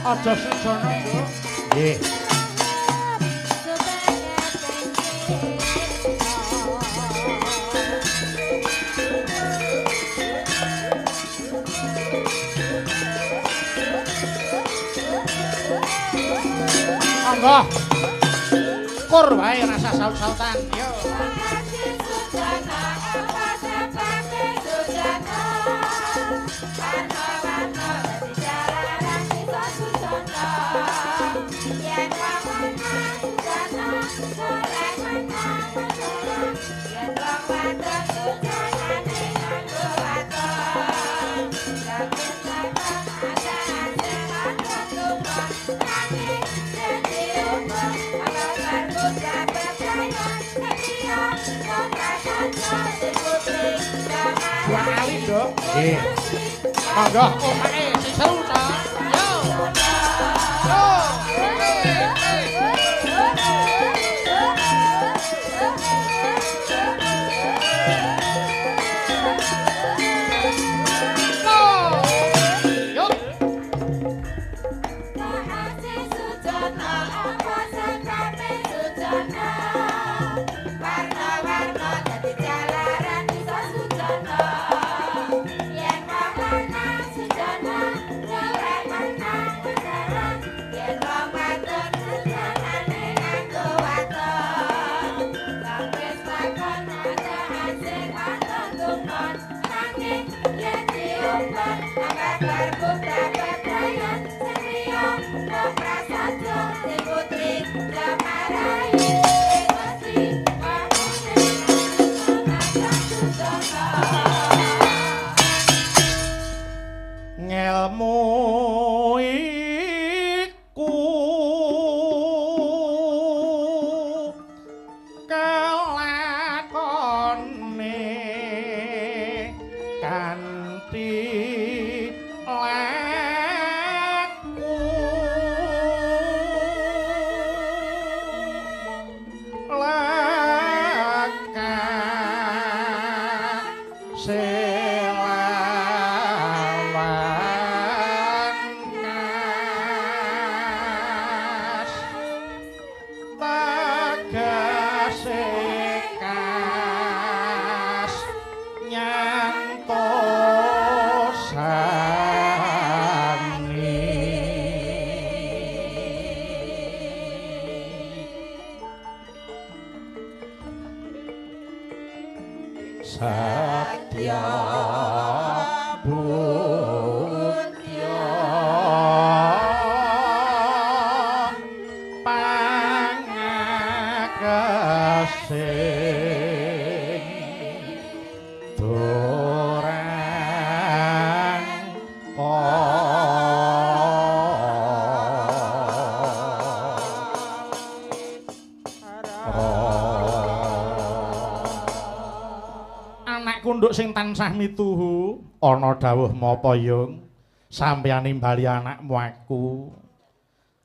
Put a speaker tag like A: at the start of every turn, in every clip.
A: Aja sujana, Nduk.
B: Nggih.
A: Monggo. Kur wae rasa saut-sautan. Yo. Dua kali, Nduk.
B: Nggih.
A: Monggo omahe sing seru ta. Yo. Yo. Yo. Ngelmu iku kelakone kanthi laku laka selawan kas tegese kas nyantosani. Satya Budya pangakesing durangka. Anak kunduk sing tansah mituhu ana dawuh mapa yung sampeyan nimbali anakmu aku.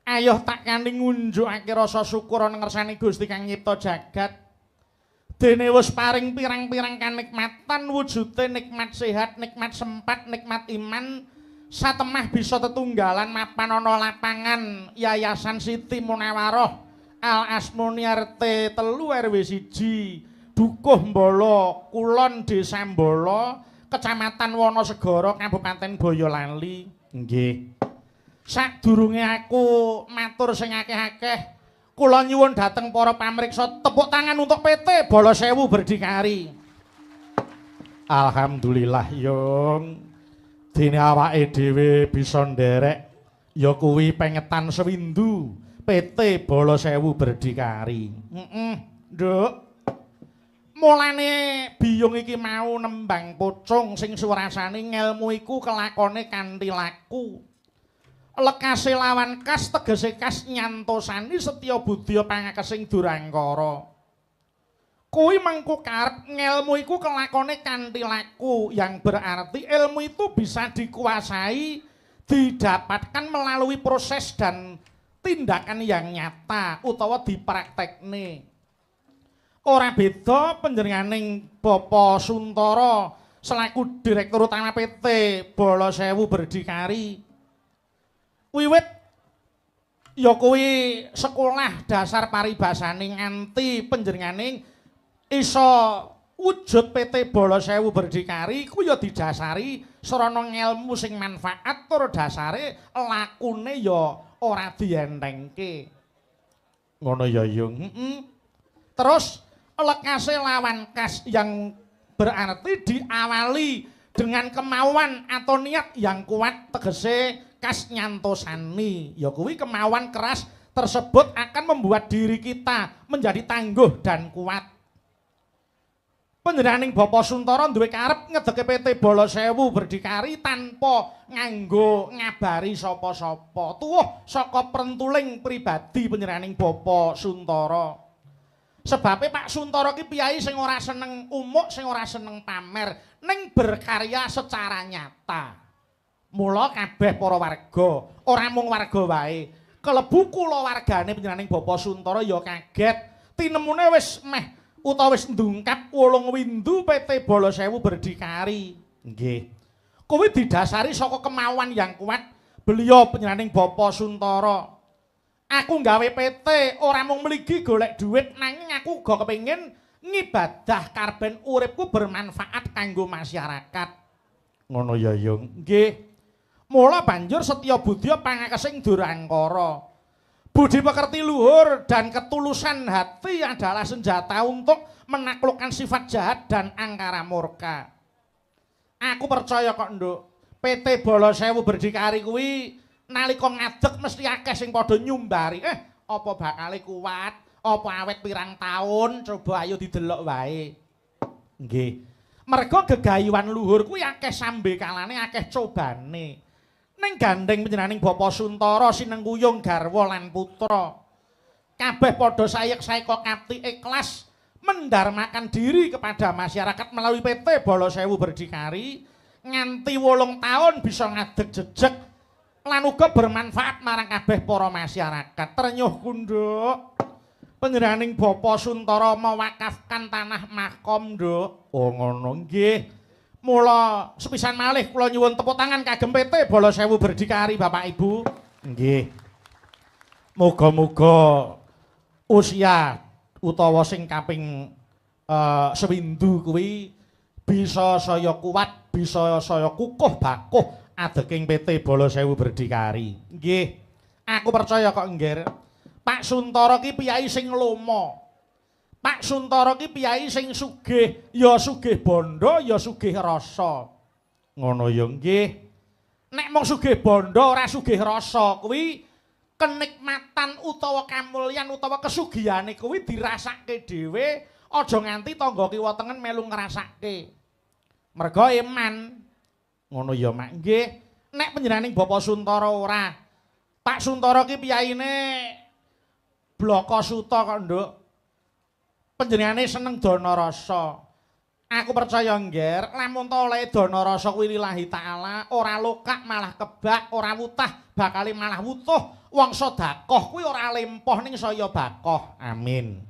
A: Ayo tak kanthi ngunjukake rasa syukur ana ngersani Gusti kang nyipta jagat. Dene wis paring pirang-pirang kanikmatan wujude nikmat sehat, nikmat sempat, nikmat iman, satemah bisa tetunggalan mapan ana lapangan Yayasan Siti Munawaroh Al Asmuni RT 3 RW 1 Dukuh Mbolo Kulon Desa Mbolo Kecamatan Wonosegoro Kabupaten Boyolali. Nggih. Sadurunge aku matur sing akeh-akeh, kula nyuwun dhateng para pamriksa tepuk tangan untuk PT Bala Sewu Berdikari. Alhamdulillah yung dene awake dhewe bisa nderek ya kuwi pengetan sewindu PT Bala Sewu Berdikari. Heeh, Nduk. Mulane biyung iki mau nembang pocong sing surasane ngelmu iku kelakone kanthi laku. Lekase lawan kas tegese kas nyantosani setya budya pangakesing durangkara. Kuwi mengku karep ngelmu iku kelakone kanthi laku, yang berarti ilmu itu bisa dikuasai, didapatkan melalui proses dan tindakan yang nyata utawa dipraktekne. Ora beda panjenenganing Bapak Suntara selaku Direktur Utama PT Bala Sewu Berdikari. Wiwit Ya kuwi sekolah dasar paribasane nganti panjenengane iso wujud PT Bala Sewu Berdikari kuwi ya didasari sarana ngelmu sing manfaat tur dasare lakune ya ora dientengke. Ngono ya, Yung. Heeh. Terus lekase lawan kas yang berarti diawali dengan kemauan atau niat yang kuat, tegese kas nyantosani. Ya kuwi kemauan keras tersebut akan membuat diri kita menjadi tangguh dan kuat. Panjenenganing Bapak Suntara duwe karep ngedeke PT Bala Sewu Berdikari tanpa nganggo ngabari sapa-sapa. Tuwuh saka prentuling pribadi panjenenganing Bapak Suntara. Sebabe Pak Suntara ki piyai sing ora seneng umuk, sing ora seneng pamer, ning berkarya secara nyata. Mula kabeh para warga, ora mung warga wae, kelebu kulawargane panjenenganing Bapak Suntara ya kaget tinemune wis meh utawa wis ndungkap 8 windu PT Bala Sewu Berdikari. Nggih. Kuwi didasari saka kemauan yang kuat beliau panjenenganing Bapak Suntara. Aku nggawe PT ora mung mligi golek duit, nanging aku uga kepengin ngibadah karben uripku bermanfaat kanggo masyarakat. Ngono ya, Yung. Nggih. Mula banjur setya budya pangakesing durangkara. Budi pekerti luhur dan ketulusan hati adalah senjata untuk menaklukkan sifat jahat dan angkara murka. Aku percaya kok, Nduk. PT Bala Sewu Berdikari kuwi nalika ngadeg mesti akeh sing padha nyumbari. Apa bakale kuat? Apa awet pirang taun? Coba ayo didelok wae. Nggih. Merga gegayuhan luhur kuwi akeh sambekalane, akeh cobane. Ning gandeng panjenenganing Bapak Suntara sinengkuyung garwa lan putra. Kabeh padha sayek-sayeka kapti ikhlas mendarmakan diri kepada masyarakat melalui PT Bala Sewu Berdikari nganti 8 tahun bisa ngadeg jejeg lan uga bermanfaat marang kabeh para masyarakat. Trenyuh kunduk. Panjenenganing Bapak Suntara mewakafkan tanah makom, Nduk. Oh ngono nggih. Mula sepisan malih kula nyuwun tepuk tangan kagem PT Bala Sewu Berdikari Bapak Ibu. Nggih. Muga-muga usia utawa sing kaping sewindu kuwi bisa saya kuat, bisa saya kukuh bakuh adeking PT Bala Sewu Berdikari. Nggih. Aku percaya kok, Nggir. Pak Suntara ki piyai sing lomo. Pak Suntara ki piyai sing sugih, ya sugih bondo, ya sugih rasa. Ngono ya nggih. Nek mung sugih bondo ora sugih rasa kuwi kenikmatan utawa kamulyan utawa kesugihane kuwi dirasake dhewe, aja nganti tangga kiwa tengen melu ngrasake. Merga eman. Ngono ya Mak nggih. Nek panjenenganing Bapak Suntara ora. Pak Suntara ki piyaine blaka suta kok, Nduk. Panjenengane seneng dana rasa. Aku percaya, Ngger, lamun ta oleh dana rasa kuwi lillahi ta'ala, ora lokak malah kebak, ora wutah bakale malah wutuh. Wong sedekah kuwi ora lempoh ning saya bakoh. Amin.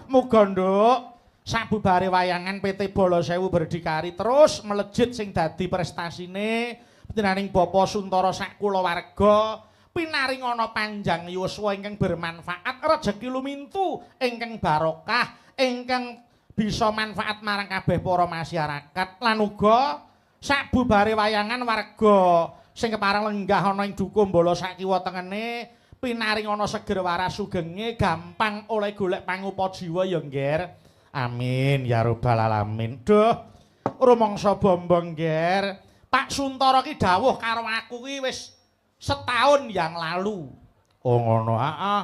A: Muga, Nduk, sabubare wayangan PT Bala Sewu Berdikari terus melejit sing dadi prestasine panjenenganing Bapak Suntara sak kulawarga pinaringana panjang yuswa ingkang bermanfaat, rejeki lumintu ingkang barokah, ingkang bisa manfaat marang kabeh para masyarakat. Lan uga sabubare wayangan warga sing kepareng lenggah ana ing Dukuh Bala sak kiwa tengene pinaringana seger waras sugenge gampang oleh golek pangupa jiwa ya, Ngger. Amin ya rabbal alamin. Duh, rumangsa bombong, Ngger. Pak Suntara ki dawuh karo aku ki wis setahun yang lalu. Oh ngono, heeh.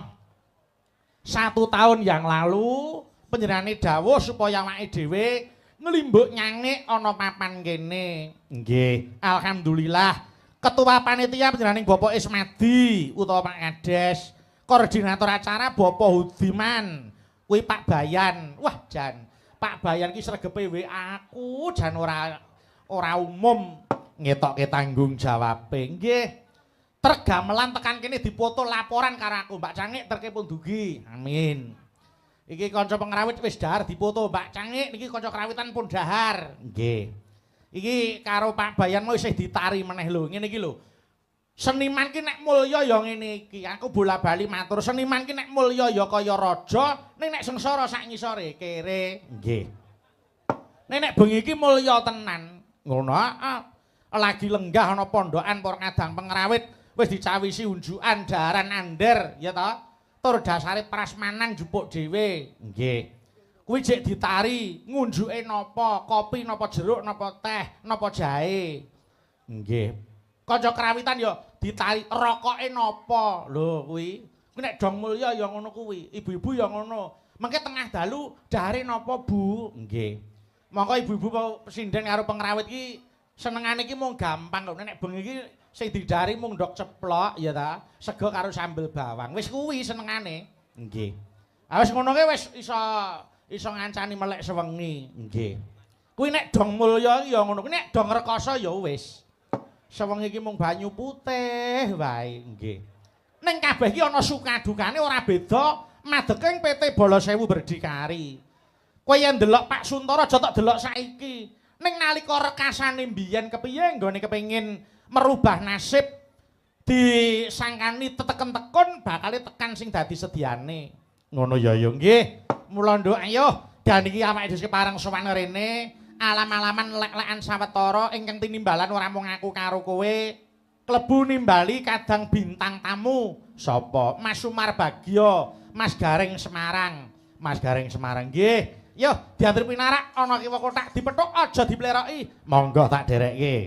A: 1 tahun yang lalu panjenengane dawuh supaya awake dhewe nglimbuk nyangik ana papan kene. Nggih, alhamdulillah. Ketua panitia panjenenganing Bapak Ismadi utawa Pak Kades, koordinator acara Bapak Hudiman, kuwi Pak Bayan. Wah, jan. Pak Bayan ki sregepe WA aku jan ora umum ngetokke tanggung jawabe. Nggih. Trek gamelan tekan kene dipoto laporan karo aku, Mbak Cangik treke pun dugi. Amin. Iki kanca pengrawit wis dahar dipoto, Mbak Cangik niki kanca krawitan pun dahar. Nggih. Iki karo Pak Bayan mau isih ditari meneh lho. Ngene iki lho. Seniman ki nek mulya ya ngene iki. Aku bola-bali matur, seniman ki nek mulya ya kaya raja, ning nek sengsara sak ngisore kere. Nggih. Nek nek bengi iki mulya tenan. Ngono heeh. Lagi lenggah ana pondokan para kadang pengrawit wis dicawisi unjukan daharan ander, ya ta? Tur dasare prasmanan jupuk dhewe. Nggih. Kuwi jek ditari, ngunjuke napa? Kopi napa jeruk napa teh napa jahe. Nggih. Kanca krawitan ya ditari rokoke napa? Lho kuwi. Kuwi nek dong mulya ya ngono kuwi. Ibu-ibu ya ngono. Mengke tengah dalu dahare napa, Bu? Nggih. Mongko ibu-ibu sinden karo pengrawit iki senengane iki mung gampang kok. Nek bengi iki sing didhari mung ndok ceplok ya ta, sego karo sambel bawang. Wis kuwi senengane. Nggih. Ah wis ngono ki wis iso ngancani melek sewengi. Nggih. Kuwi nek dong mulya ya ngono. Kuwi nek dong rekoso ya wis. Sewengi iki mung banyu putih wae. Nggih. Ning kabeh iki ana suka dukane ora beda madeging PT Balasewu Berdikari. Kowe yen ndelok Pak Suntara aja tok delok saiki. Ning nalika rekasane mbiyen kepiye nggone kepengin merubah nasib disangkani teteken-tekun bakale tekan sing dadi sediane. Ngono ya ya nggih. Mula nduk ayo dan iki awake dhewe pareng sowan rene alam-alaman lek-lekan sawetara ingkang tinimbalan ora mung aku karo kowe klebu nimbali kadang bintang tamu sapa Mas Sumar Bagyo, Mas Gareng Semarang. Mas Gareng Semarang nggih. Yo diatur pinarak ana kiwa kothak dipethuk aja dipleroki. Monggo tak derekke.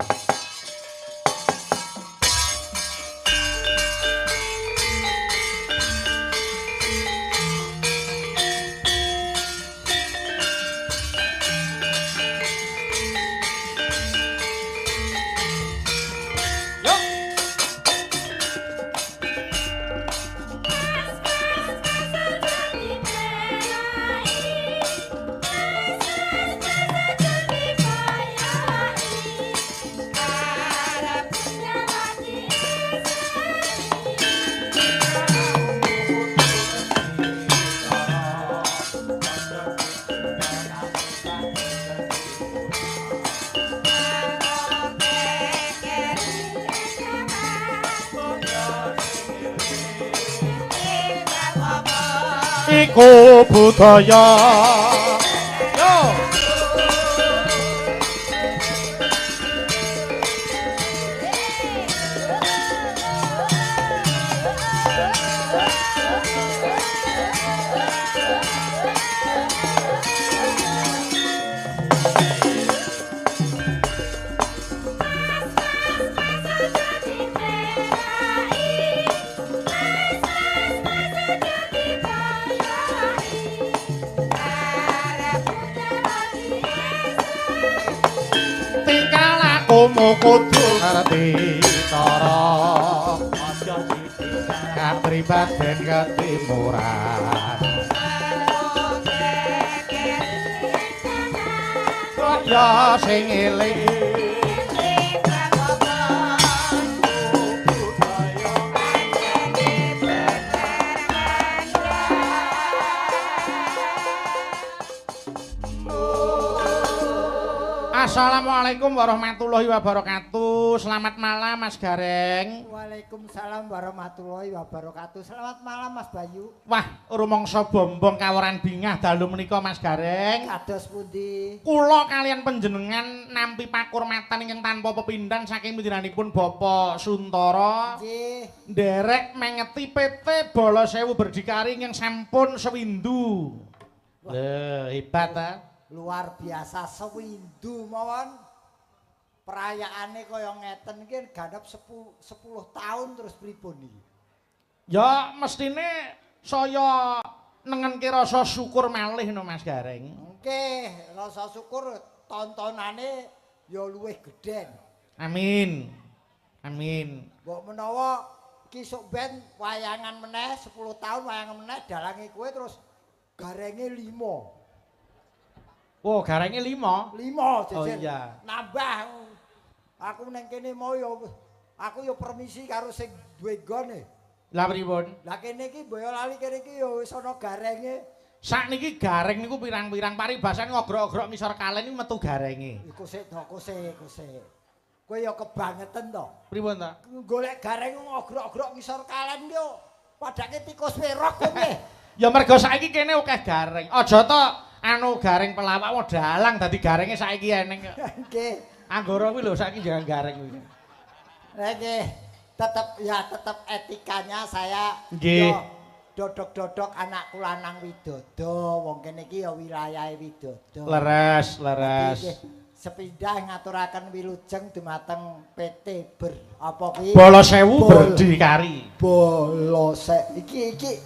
A: Iku budaya. Yo. Kudu ngerti cara aja kapribaden ketimuran. Ya sing eling Assalamualaikum warahmatullahi wabarakatuh. Selamat malam Mas Gareng.
B: Waalaikumsalam warahmatullahi wabarakatuh. Selamat malam Mas Bayu.
A: Wah, rumangsa bombong kaworan bingah dalu menika Mas Gareng.
B: Kados pundi?
A: Kula kalian panjenengan nampi pakurmatan ingkang tanpa pepindhan saking panjenenganipun Bapak Suntara.
B: Nggih.
A: Nderek mengeti PT Balasewu Berdikari ingkang sampun sewindu. Lho, hebat ta?
B: Luar biasa sewindu mawon perayaane kaya ngeten iki ganep 10 tahun terus pripun iki?
A: Ya mestine saya nengenke rasa syukur malih no Mas Gareng.
B: Nggih, rasa syukur tontonane ya luwih gedhen.
A: Amin. Amin.
B: Mbok menawa ki sok ben wayangan meneh 10 tahun wayangan meneh dalange kowe terus garenge 5.
A: Oh, garenge 5?
B: 5 jejer.
A: Oh iya.
B: Nambah. Aku neng kene mau ya aku ya permisi karo sing duwe nggone.
A: Lah pripun?
B: Lah kene iki Boyolali kene iki ya wis ana garenge.
A: Sakniki gareng niku pirang-pirang paribasan ngogrok-ogrok ngisor kalen niku metu garenge.
B: Iku sik to, kose, kose. Kowe ya kebangeten to.
A: Pripun ta?
B: Golek gareng ngogrok-ogrok ngisor kalen yo. Padake tikus werok kowe.
A: Ya mergo saiki kene akeh gareng. Aja to anu gareng pelawak wong dalang dadi garenge saiki eneng kok.
B: Nggih.
A: Anggara kuwi lho saiki jangan gareng kuwi.
B: Nggih. Tetep ya tetep etikanya saya
A: nggih.
B: Dodok-dodok anakku lanang Widodo, wong kene iki ya wilayahe Widodo.
A: Leres, leres.
B: Sepindah ngaturaken wilujeng dumateng PT Ber apa kuwi?
A: Bala Sewu Berdikari.
B: Bala Sewu.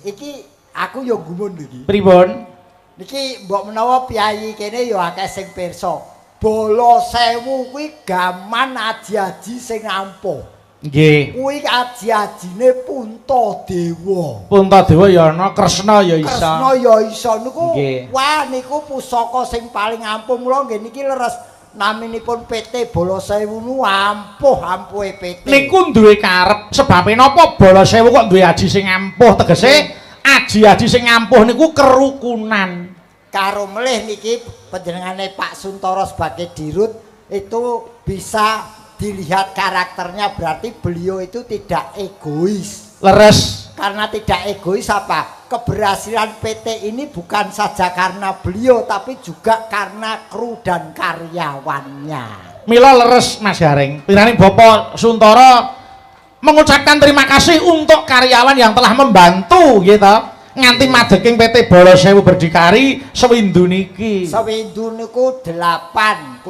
B: Iki aku ya gumun iki.
A: Pripun?
B: Niki mbok menawa piyayi kene ya akeh sing pirsa. Bala Sewu kuwi gaman aji-aji sing ampuh.
A: Nggih.
B: Kuwi aji-ajine Puntadewa.
A: Puntadewa ya ana, Kresna ya isa.
B: Kresna ya isa niku. Wah niku pusaka sing paling ampuh. Mula nggih niki leres naminipun PT Bala Sewu nu ampuh ampuhe PT.
A: Niku duwe karep sebabe napa Bala Sewu kok duwe aji sing ampuh, tegese aji-aji sing ampuh niku kerukunan.
B: Karo melih niki panjenengane Pak Suntara sebagai dirut itu bisa dilihat karakternya, berarti beliau itu tidak egois.
A: Leres.
B: Karena tidak egois apa? Keberhasilan PT ini bukan saja karena beliau tapi juga karena kru dan karyawannya.
A: Mila leres Mas Gareng. Pirane Bapak Suntara mengucapkan terima kasih untuk karyawan yang telah membantu gitu. Nganti madeking PT Bala Sewu Berdikari sewindu niki.
B: Sewindu niku 8.
A: 8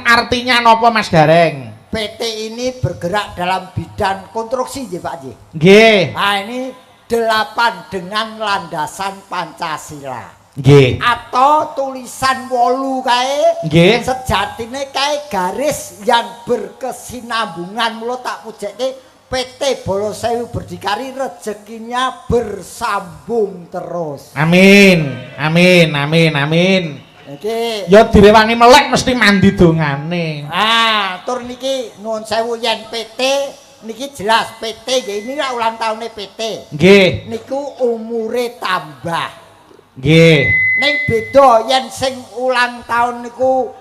A: artinya napa Mas Gareng?
B: PT ini bergerak dalam bidang konstruksi nggih Pak nggih.
A: Nggih.
B: Nah ini 8 dengan landasan Pancasila.
A: Nggih.
B: Atau tulisan 8 kae.
A: Nggih.
B: Sejatine kae garis yang berkesinambungan. Mula tak pujekke PT Bala Sewu Berdikari rezekinya bersambung terus.
A: Amin. Amin, amin, amin.
B: Iki
A: ya direwangi melek mesti mandi dongane.
B: Ah, tur niki nuwun sewu yen PT niki jelas PT nggih ini lah ulang tahune PT.
A: Nggih.
B: Niku umure tambah.
A: Nggih.
B: Ning beda yen sing ulang tahun niku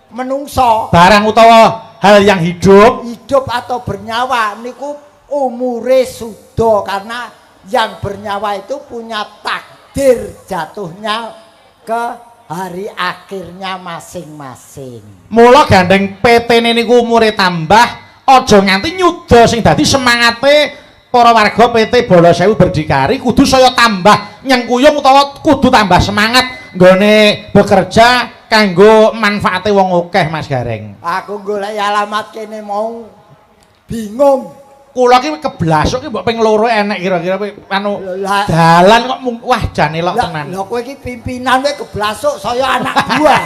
B: menungso,
A: barang utawa hal yang hidup,
B: hidup atau bernyawa niku umure suda, karena yang bernyawa itu punya takdir jatuhnya ke hari akhirnya masing-masing.
A: Mula gandeng PT niku umure tambah, aja nganti nyuda sing dadi semangate para warga PT Bala Sewu Berdikari kudu saya tambah nyengkuyung utawa kudu tambah semangat nggone bekerja kanggo manfaate wong akeh Mas Gareng.
B: Aku golek alamat kene mau bingung.
A: Kula ki keblasuk ki mbok ping loro enek kira-kira anu dalan kok wah jane lok tenan.
B: Lha kowe iki pimpinan kowe keblasuk saya anak buah.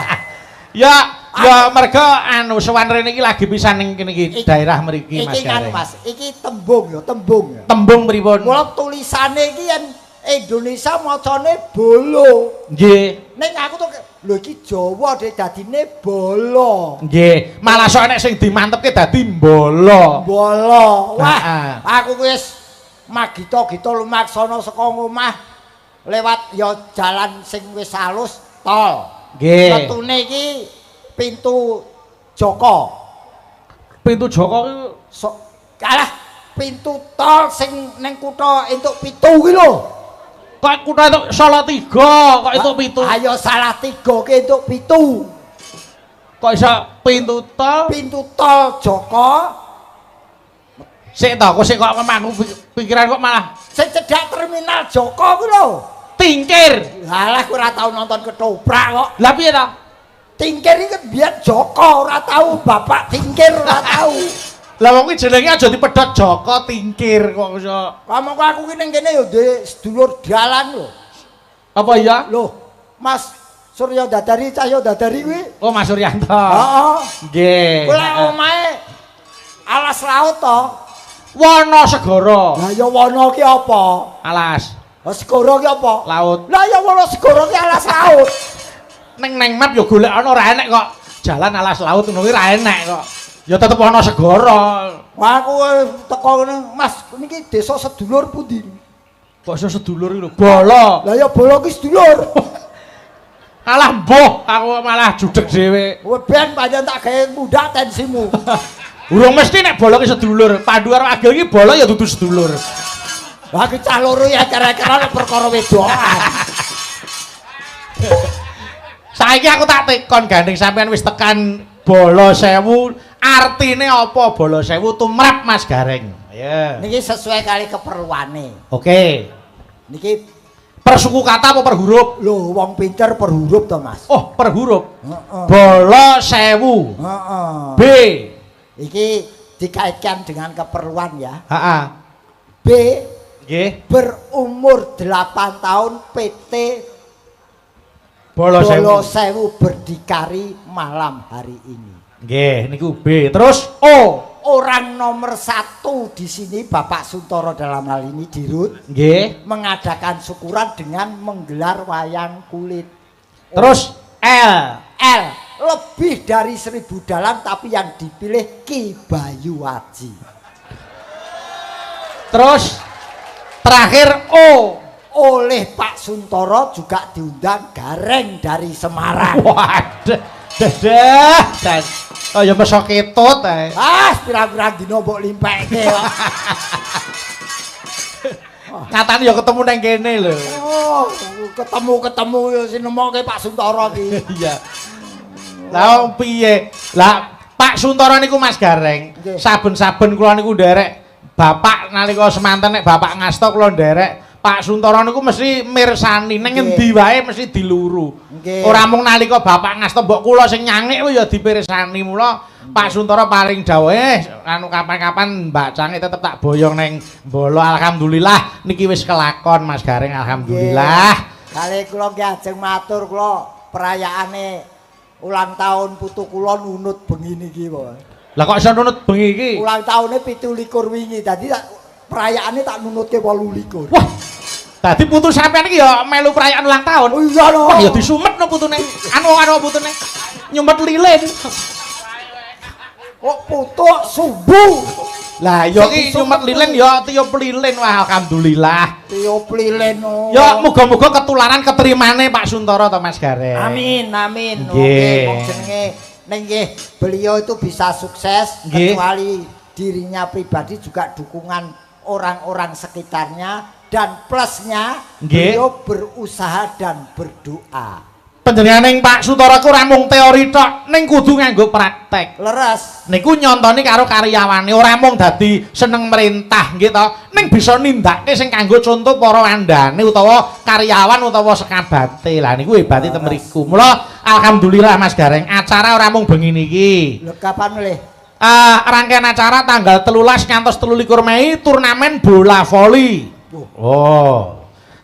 A: Ya ya mergo anu sowan rene iki lagi pisan ning kene iki daerah mriki Mas.
B: Iki kan Mas, iki tembung ya, tembung ya.
A: Tembung pripun?
B: Mula tulisane iki yen Indonesia macane bolo.
A: Nggih.
B: Ning aku tuh lho iki Jawa dek dadine bolo.
A: Nggih, malah sok enek sing dimantepke dadi mbolo.
B: Mbolo. Wah, aku wis magita-gita lumaksana saka omah lewat ya jalan sing wis alus tol.
A: Nggih.
B: Metune iki pintu Joko.
A: Pintu Joko ki
B: sok alah pintu tol sing ning kutha entuk 7 kuwi lho.
A: Kok kutha entuk Salatiga kok entuk 7?
B: Ayo Salatiga ki entuk 7.
A: Kok iso pintu tol?
B: Pintu tol Joko.
A: Sik to, kok sik kok aku pikiran kok malah
B: sing cedhak terminal Joko kuwi lho.
A: Tingkir.
B: Halah kowe ora tau nonton ketoprak kok.
A: Lah piye to?
B: Tingkir iki biyen Joko ora tau, Bapak Tingkir ora tau.
A: Lah wong kuwi jenenge aja dipedhot Joko Tingkir kok iso.
B: Kamu kok aku ki ning kene ya duwe sedulur dalan lho.
A: Apa iya?
B: Lho, Mas Surya Dadari Cahya Dadari kuwi.
A: Oh, Mas Suryanto.
B: Heeh.
A: Nggih.
B: Kuwi lek omahe alas laut to.
A: Wana segara.
B: Lah ya wana ki apa?
A: Alas.
B: Lah segara ki apa?
A: Laut.
B: Lah ya wana segara ki alas laut.
A: Neng neng map ya golek ana ora enek kok. Jalan alas laut ngono kuwi ora enek kok. Ya tetep ana segara.
B: Wah aku teko ngene, Mas, niki desa sedulur pundi?
A: Kok iso sedulur iki lho? Bala.
B: Lah ya bala ki sedulur.
A: Alah mbuh, aku malah judeg dhewe.
B: Kowe ben pancen tak gawe mundhak tensimu.
A: Urung mesti nek bolo ki sedulur. Pandu karo Agil ki bolo ya dudu sedulur.
B: Lah ki cah loro ya acara-acara nek perkara wedokan.
A: Saiki aku tak tekon gandeng sampean wis tekan Bolo Sewu, artine apa Bolo Sewu tumrap Mas Gareng? Ayo.
B: Niki sesuai kali keperluane.
A: Oke.
B: Niki
A: per suku kata apa per huruf?
B: Lho, wong pinter per huruf to, Mas.
A: Oh, per huruf.
B: Heeh.
A: Bolo Sewu.
B: Heeh.
A: B.
B: Iki dikaitkan dengan keperluan ya.
A: Heeh.
B: B.
A: Nggih.
B: Berumur 8 tahun PT
A: Bolo Sewu.
B: Bolo Sewu berdikari malam hari ini.
A: Nggih, niku B. Terus O.
B: Orang nomor 1 di sini Bapak Suntoro dalam hal ini Dirut.
A: Nggih.
B: Mengadakan syukuran dengan menggelar wayang kulit.
A: Terus L.
B: L. Lebih dari 1000 dalang tapi yang dipilih Ki Bayu Aji.
A: Terus terakhir O.
B: Oleh Pak Suntoro juga diundang Gareng dari Semarang.
A: Waduh, dadah, dan oh ya meso ketut ae.
B: Ah, pirang-pirang dina mbok limpekke kok.
A: Katane ya ketemu nang kene lho.
B: Oh, ketemu-ketemu ya sing nemoke Pak Suntoro ki.
A: Iya. Lah piye? Lah Pak Suntoro niku Mas Gareng, saben-saben kula niku nderek bapak nalika semanten nek bapak ngasta kula nderek Pak Suntoro niku mesti mirsani ning ngendi wae mesti diluru. Ora mung nalika bapak ngasta mbok kula sing nyangik ya dipirsani. Mula Pak Suntoro paring dawuh anu kapan-kapan Mbak Cangik tetep tak boyong ning Bolo. Alhamdulillah niki wis kelakon Mas Gareng, alhamdulillah.
B: Kali kula ki ajeng matur kula perayaane ulang tahun putu kula nunut bengi niki, Pak.
A: Lah kok iso nunut bengi iki?
B: Ulang tahune 27 wingi. Dadi perayaane tak nunutke 28.
A: Wah. Dadi putu sampean iki ya melu perayaan ulang tahun.
B: Oh iya lho.
A: Wah ya disumet no putune. Anu putune. Nyumet lilin.
B: Kok putu subuh.
A: Lah ya iki nyumet lilin ya tiup lilin. Wah alhamdulillah.
B: Tiup lilin. Oh.
A: Ya muga-muga ketularan keterimane Pak Suntoro to Mas Gareng.
B: Amin amin. Oke, wong jenenge ning nggih beliau itu bisa sukses kecuali dirinya pribadi juga dukungan orang-orang sekitarnya dan plusnya beliau berusaha dan berdoa.
A: Panjenenganing Pak Suntoro ku ora mung teori tok, ning kudu nganggo praktek.
B: Leres.
A: Niku nyontoni karo karyawane, ora mung dadi seneng merintah nggih to, ning bisa nindakake sing kanggo contoh para andane utawa karyawan utawa sekabate. Lah niku hebate ten mriku. Mula alhamdulillah Mas Gareng, acara ora mung bengi niki.
B: Lho kapan mulih?
A: Rangkaian acara tanggal 13 ngantos 23 Mei turnamen bola voli. Oh.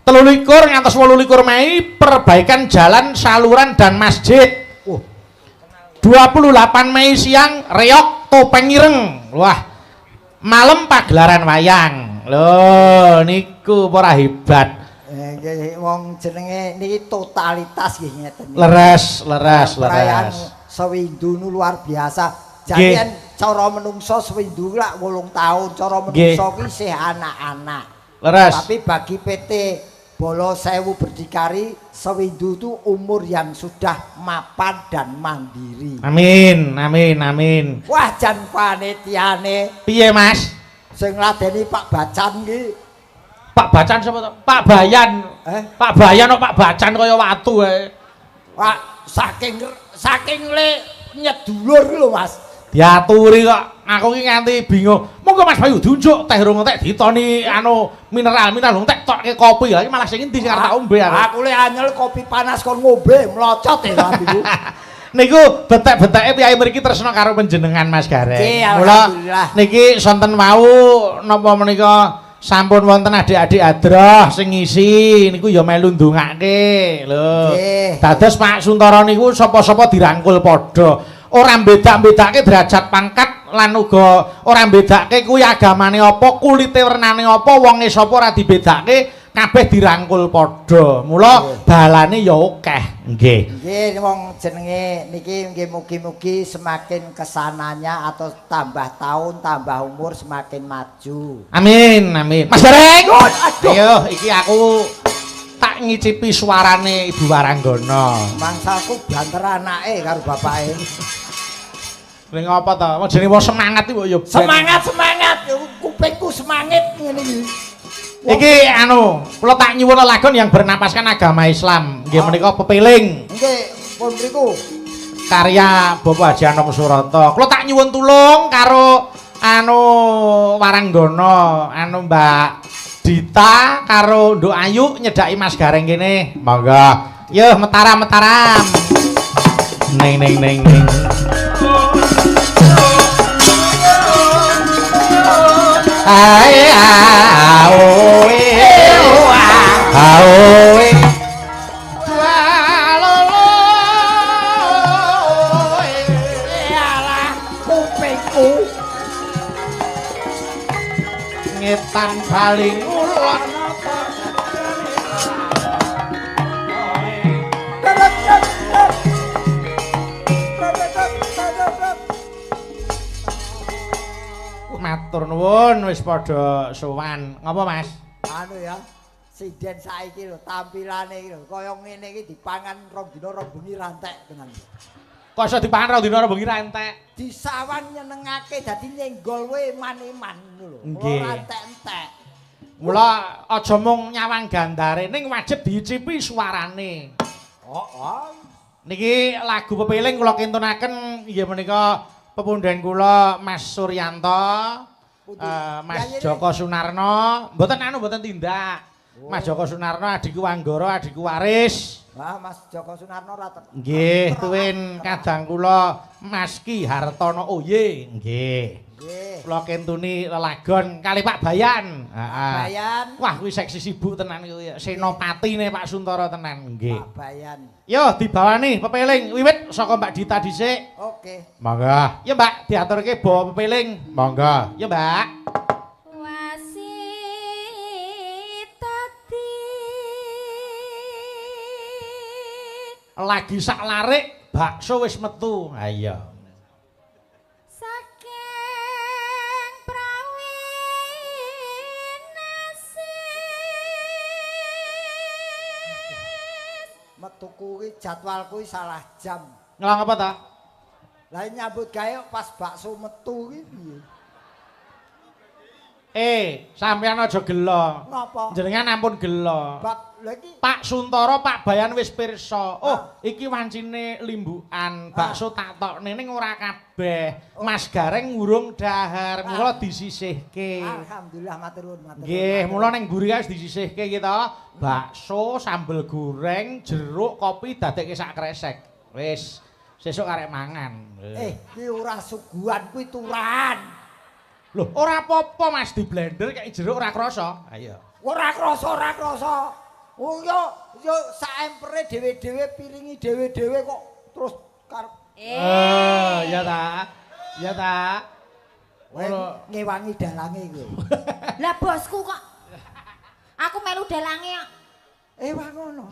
A: 23 ngantos 28 Mei perbaikan jalan, saluran dan masjid. 28 Mei siang reok topeng ireng. Wah. Malam pagelaran wayang. Lho niku ora hebat.
B: Nggih wong jenenge niki totalitas nggih ngeten.
A: Leres, leres, leres.
B: Sewindu nu luar biasa. Jadi cara menungso sewindu lak 8 tahun, cara menungso ki isih anak-anak.
A: Leres.
B: Tapi bagi PT Bolo Sewu Berdikari sewindu itu umur yang sudah mapan dan mandiri.
A: Amin, amin, amin.
B: Wah jan panitiane.
A: Piye Mas?
B: Sing ngladeni Pak Bacan ki.
A: Pak Bacan sapa to? Pak Bayan. Pak Bayan kok Pak Bacan kaya watu ae.
B: Wah, saking le nyedulur lho Mas.
A: Diaturi kok aku ki nganti bingung. Monggo Mas Bayu diunjuk teh rung entek ditoni anu mineral-mineral rung entek tokke kopi. Lah iki malah sing endi sing arep tak ombe aku.
B: Aku le anyel kopi panas kon ngombe mlocot e lambiku.
A: Niku betek-beteke piyai mriki tresna karo panjenengan Mas Gareng.
B: Mula
A: niki sonten wau napa menika sampun wonten adik-adik hadroh sing ngisi niku ya melu ndongake lho. Dados Pak Suntoro niku sapa-sapa dirangkul padha. Ora beda-bedake derajat pangkat lan uga ora bedake kuwi agamane apa, kulite wernane apa, wonge sapa ora dibedake, kabeh dirangkul padha. Mula balane ya akeh. Nggih.
B: Nggih wong jenenge niki nggih mugi-mugi semakin kesananya atau tambah tahun tambah umur semakin maju.
A: Amin, amin. Mas Gareng. Ayo iki aku tak ngicipi suarane Ibu Waranggono.
B: Mangsaku banter anake karo bapake.
A: Lha ngapa ta? Wong jenenge wong semangat iki kok ya ben.
B: Semangat semangat, kupingku semangit ngene iki.
A: Iki anu, kula tak nyuwun lelagon yang bernapaskan agama Islam. Nggih menika pepeling.
B: Nggih, pun mriku.
A: Karya Bapak Haji Anom Surata. Kula tak nyuwun tulung karo anu Waranggana, anu Mbak Dita karo Nduk Ayu nyedhaki Mas Gareng kene. Monggo. Yo metaram-metaram. Ning ning ning ning. Ae a o e o a a o e
B: alah kupingku
A: ngetan bali ngulon. Matur nuwun wis padha sowan. Ngapa Mas?
B: Anu ya, sinden saiki lho tampilane iki lho kaya ngene iki dipangan rong dina rong bengi ra entek tenan.
A: Kok iso dipangan rong dina rong bengi ra entek?
B: Disawang nyenengake dadi nyenggol we eman-eman ngono lho. Ora entek-entek.
A: Mula aja mung nyawang gandare ning wajib diicipi suarane.
B: Oh, oh.
A: Niki lagu pepeling kula kintunaken inggih menika pepundhen kula Mas Suryanto, Mas Joko Sunarno, mboten anu mboten tindak. Mas Joko Sunarno adhiku Anggara, adhiku Waris.
B: Wah, Mas Joko Sunarno ra teko.
A: Nggih, tuwin kadang kula Mas Ki Hartono Oye. Nggih.
B: Nggih.
A: Kula kentuni lelagon kali Pak Bayan. Heeh.
B: Bayan.
A: Wah, kuwi seksi sibuk tenan kuwi. Senopatine Pak Suntara tenan. Nggih.
B: Pak Bayan.
A: Yo dibawani pepeling wiwit saka Mbak Dita dhisik.
B: Oke.
A: Monggo. Yo Mbak, diaturke bawa pepeling. Monggo. Yo Mbak. Lagi sak larik bakso wis metu. Ha iya.
C: Saking prawinasis
B: metu kuwi jadwal kuwi salah jam.
A: Ngelang apa ta?
B: Lah nyambut gawe pas bakso metu kuwi piye?
A: Sampeyan aja gelo.
B: Napa?
A: Jenengan ampun gelo.
B: Bab lha iki
A: Pak Suntara, Pak Bayan wis pirsa. Oh, iki wancine limbukan, bakso tak tokne ning ora kabeh. Mas Gareng urung dahar, mula disisihke.
B: Alhamdulillah matur nuwun, matur nuwun.
A: Nggih, mula ning mburi wis disisihke iki to. Bakso, sambel goreng, jeruk, kopi dadekke sak kresek. Wis, sesuk arek mangan.
B: Iki ora suguhan kuwi turahan.
A: Loh, ora apa-apa Mas, di blender kayak jeruk ora krasa. Ayo.
B: Ora krasa, ora krasa. Oh yo yo sak empere dhewe-dhewe piringi dhewe-dhewe kok terus karep.
A: Ya ta. Ya ta.
B: Ngewangi dalange kowe.
C: Lah bosku kok. Aku melu dalange kok.
B: Wah ngono.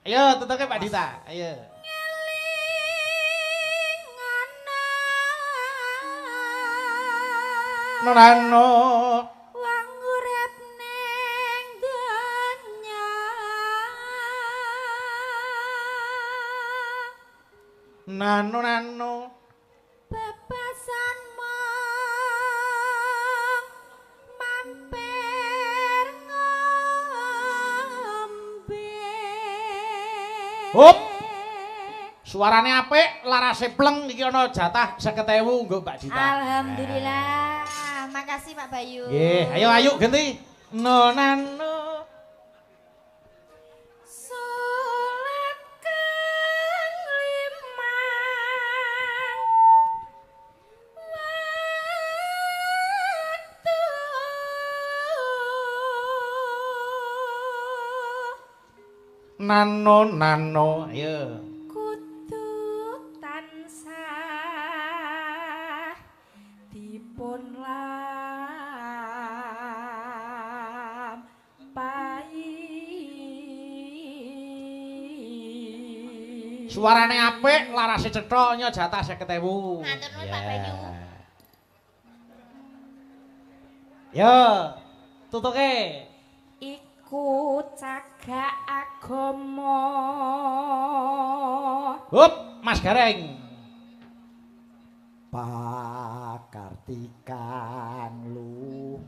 A: Ayo tutuke Pak Dita. Ayo. Nano
C: wong urip ning donya.
A: Nano nano
C: bebasan mong mampir ngombe.
A: Hop. Suarane apik, larase pleng iki ana jatah 50.000 nggo Mbak Dita.
C: Alhamdulillah. Makasih Pak Bayu.
A: Nggih, ayo ayo ganti. No nano.
C: Salat kang limang waktu.
A: Nano nano, ayo.
C: Kudu tansah dipun lampahi.
A: Suarane apik, larase cetha, nyo jatah 50.000.
C: Matur nuwun Pak Bayu.
A: Yo, tutuke.
C: Iku cagak agama.
A: Hup, Mas Gareng.
B: Pakartikan luhur.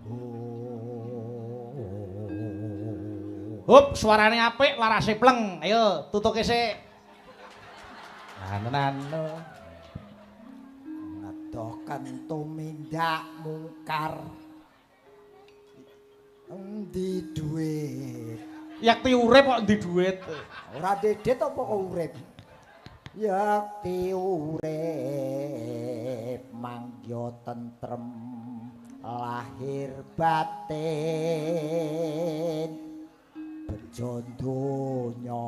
A: Hup, suarane apik, larase pleng. Ayo, tutuke sik. Nano.
B: Ngedoken tumindak mungkar. Endi duit?
A: Yakti urip kok endi duit?
B: Ora dedet apa kok urip? Yakti urip mangya tentrem lahir batin bejo donya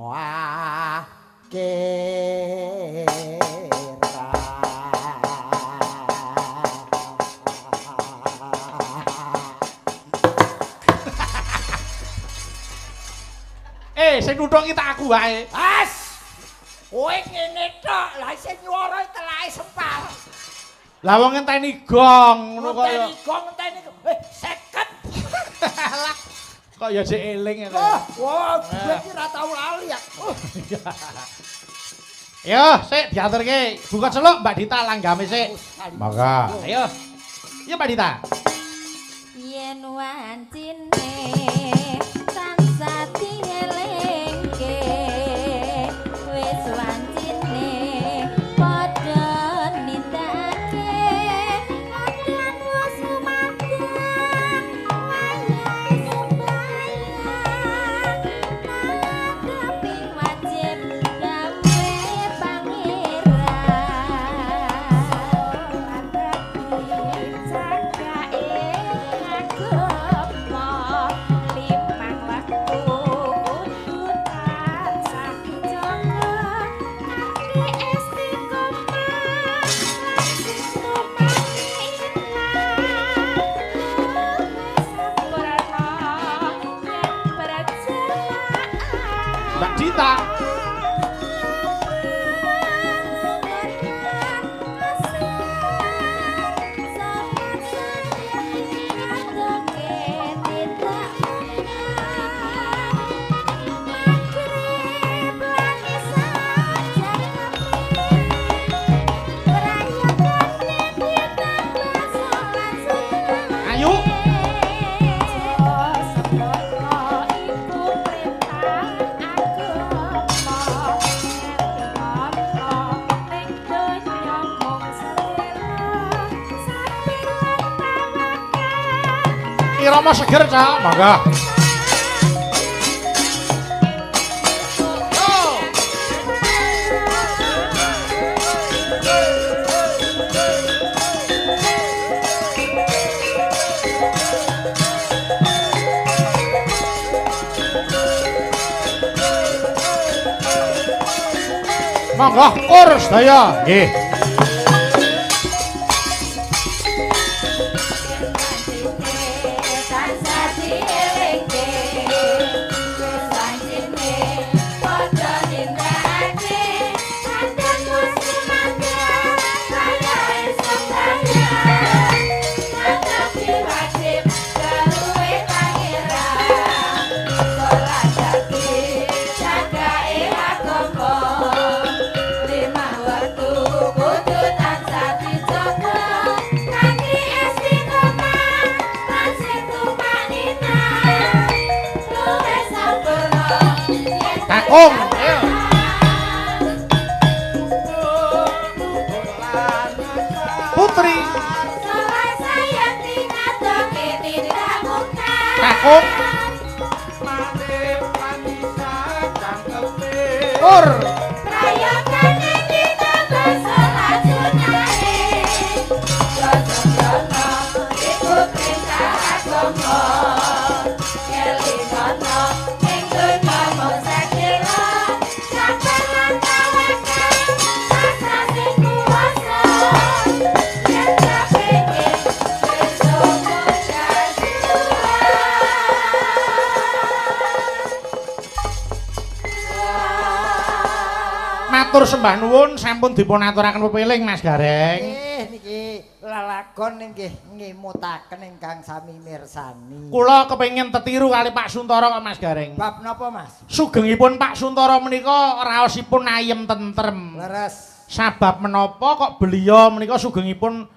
B: akhirat.
A: Sing nuthuk iki tak aku wae.
B: As. Kowe ngene tok, lah sing nyuwara telake sempal.
A: Lah wong ngenteni gong ngono kok ya.
B: Ngenteni gong, ngenteni 50.
A: Lah kok ya jek eling ya.
B: Wah, gue iki ora tau lali ya.
A: Ayo, sik diaturke. Buka celuk Mbak Dita langgame sik. Monggo. Ayo. Iya Mbak Dita.
C: Yen wancine tansah dielingke wis wancine padha nindakake padha wis lumadang wayahe sembahyang ngadepi wajib gawe pangeran jagae agama limang waktu kudu tansah dijaga kanthi istiqomah lan sing tumaninah luwih sampurna yen berjamaah.
A: Mbak Dita. Ayo. Irama seger, Cak. Monggo. Monggo kur sedaya. Nggih. Kakung, ayo. Putri. Kakung. Tur. Matur sembah nuwun sampun dipun aturaken pepeling Mas Gareng.
B: Nggih niki lelagon nggih ngemutaken ingkang sami mirsani.
A: Kula kepengin tetiru kali Pak Suntara kok Mas Gareng.
B: Bab napa Mas?
A: Sugengipun Pak Suntara menika raosipun ayem tentrem.
B: Leres.
A: Sabab menapa kok beliau menika sugengipun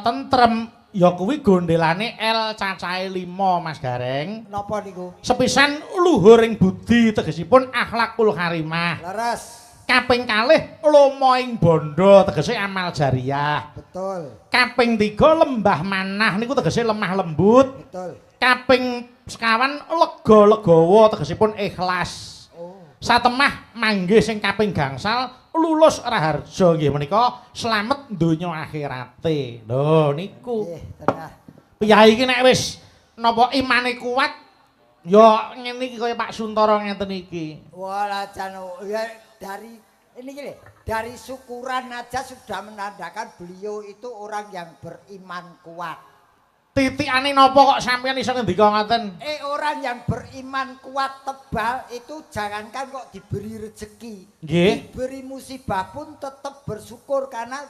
A: tentrem ya kuwi gondelane L cacahe 5 Mas Gareng.
B: Napa niku?
A: Sepisan luhur ing budi tegesipun akhlakul karimah.
B: Leres.
A: Kaping kalih lomo ing bondo tegese amal jariah.
B: Betul.
A: Kaping 3 lembah manah niku tegese lemah lembut.
B: Betul.
A: Kaping sekawan lega legawa tegesipun ikhlas.
B: Oh.
A: Satemah manggih sing kaping gangsal lulus raharja nggih menika slamet donya akhirate. Lho niku.
B: Nggih, tenah.
A: Piyai iki nek wis napa imane kuat ya ngene iki kaya Pak Suntara ngeten iki.
B: Walah jan ya dari ini gini, dari syukuran aja sudah menandakan beliau itu orang yang beriman kuat.
A: Titikane napa kok sampeyan iso ngendika ngoten?
B: Orang yang beriman kuat tebal itu jangankan kok diberi rezeki,
A: nggih,
B: diberi musibah pun tetap bersyukur karena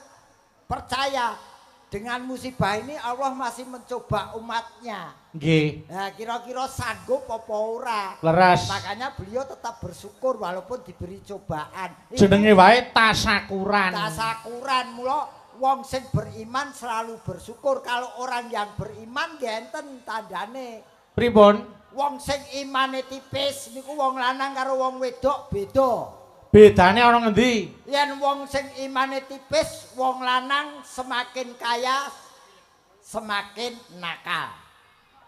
B: percaya dengan musibah ini Allah masih mencoba umatnya.
A: Nggih.
B: Nah, kira-kira sanggup apa ora?
A: Leres.
B: Makanya beliau tetap bersyukur walaupun diberi cobaan.
A: Jenenge wae tasakuran.
B: Tasakuran mula wong sing beriman selalu bersyukur. Kalau orang yang beriman nggih enten tandane.
A: Pripun?
B: Wong sing imane tipis niku wong lanang karo wong wedok beda.
A: Bedane ana ngendi?
B: Yen wong sing imane tipis, wong lanang semakin kaya semakin nakal.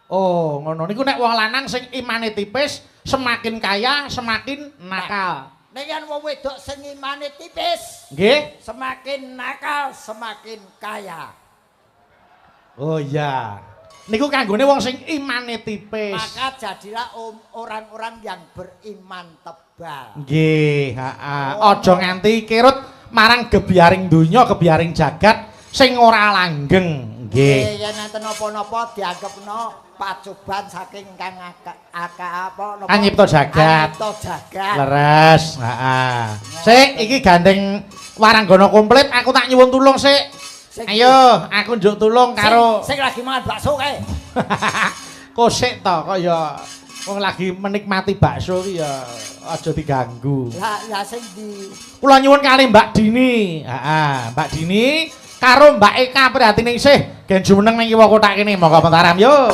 A: Oh, ngono niku nek wong lanang sing imane tipis, semakin kaya semakin nakal.
B: Nek yen wong wedok sing imane tipis,
A: nggih,
B: semakin nakal semakin kaya.
A: Oh iya. Niku kanggone wong sing imane tipis.
B: Maka jadilah orang-orang yang beriman tebal.
A: Nggih, heeh. Aja nganti kirut marang gebiaring donya, gebiaring jagat sing ora langgeng. Nggih.
B: Yen enten napa-napa dianggepno pacoban saking kang aka apa napa?
A: Anyipta jagat.
B: Anyipta jagat.
A: Leres, heeh. Sik iki gandeng waranggana komplit, aku tak nyuwun tulung sik. Ayo, aku njuk tulung karo
B: sing lagi mangan bakso kae.
A: Kosik to kok ya wong lagi menikmati bakso ki ya aja diganggu.
B: Lah, lah sing di
A: kula nyuwun kali Mbak Dini. Heeh, Mbak Dini karo Mbak Eka Prihatiningsih gen jumeneng ning kiwa kothak kene. Monggo Mataram yo.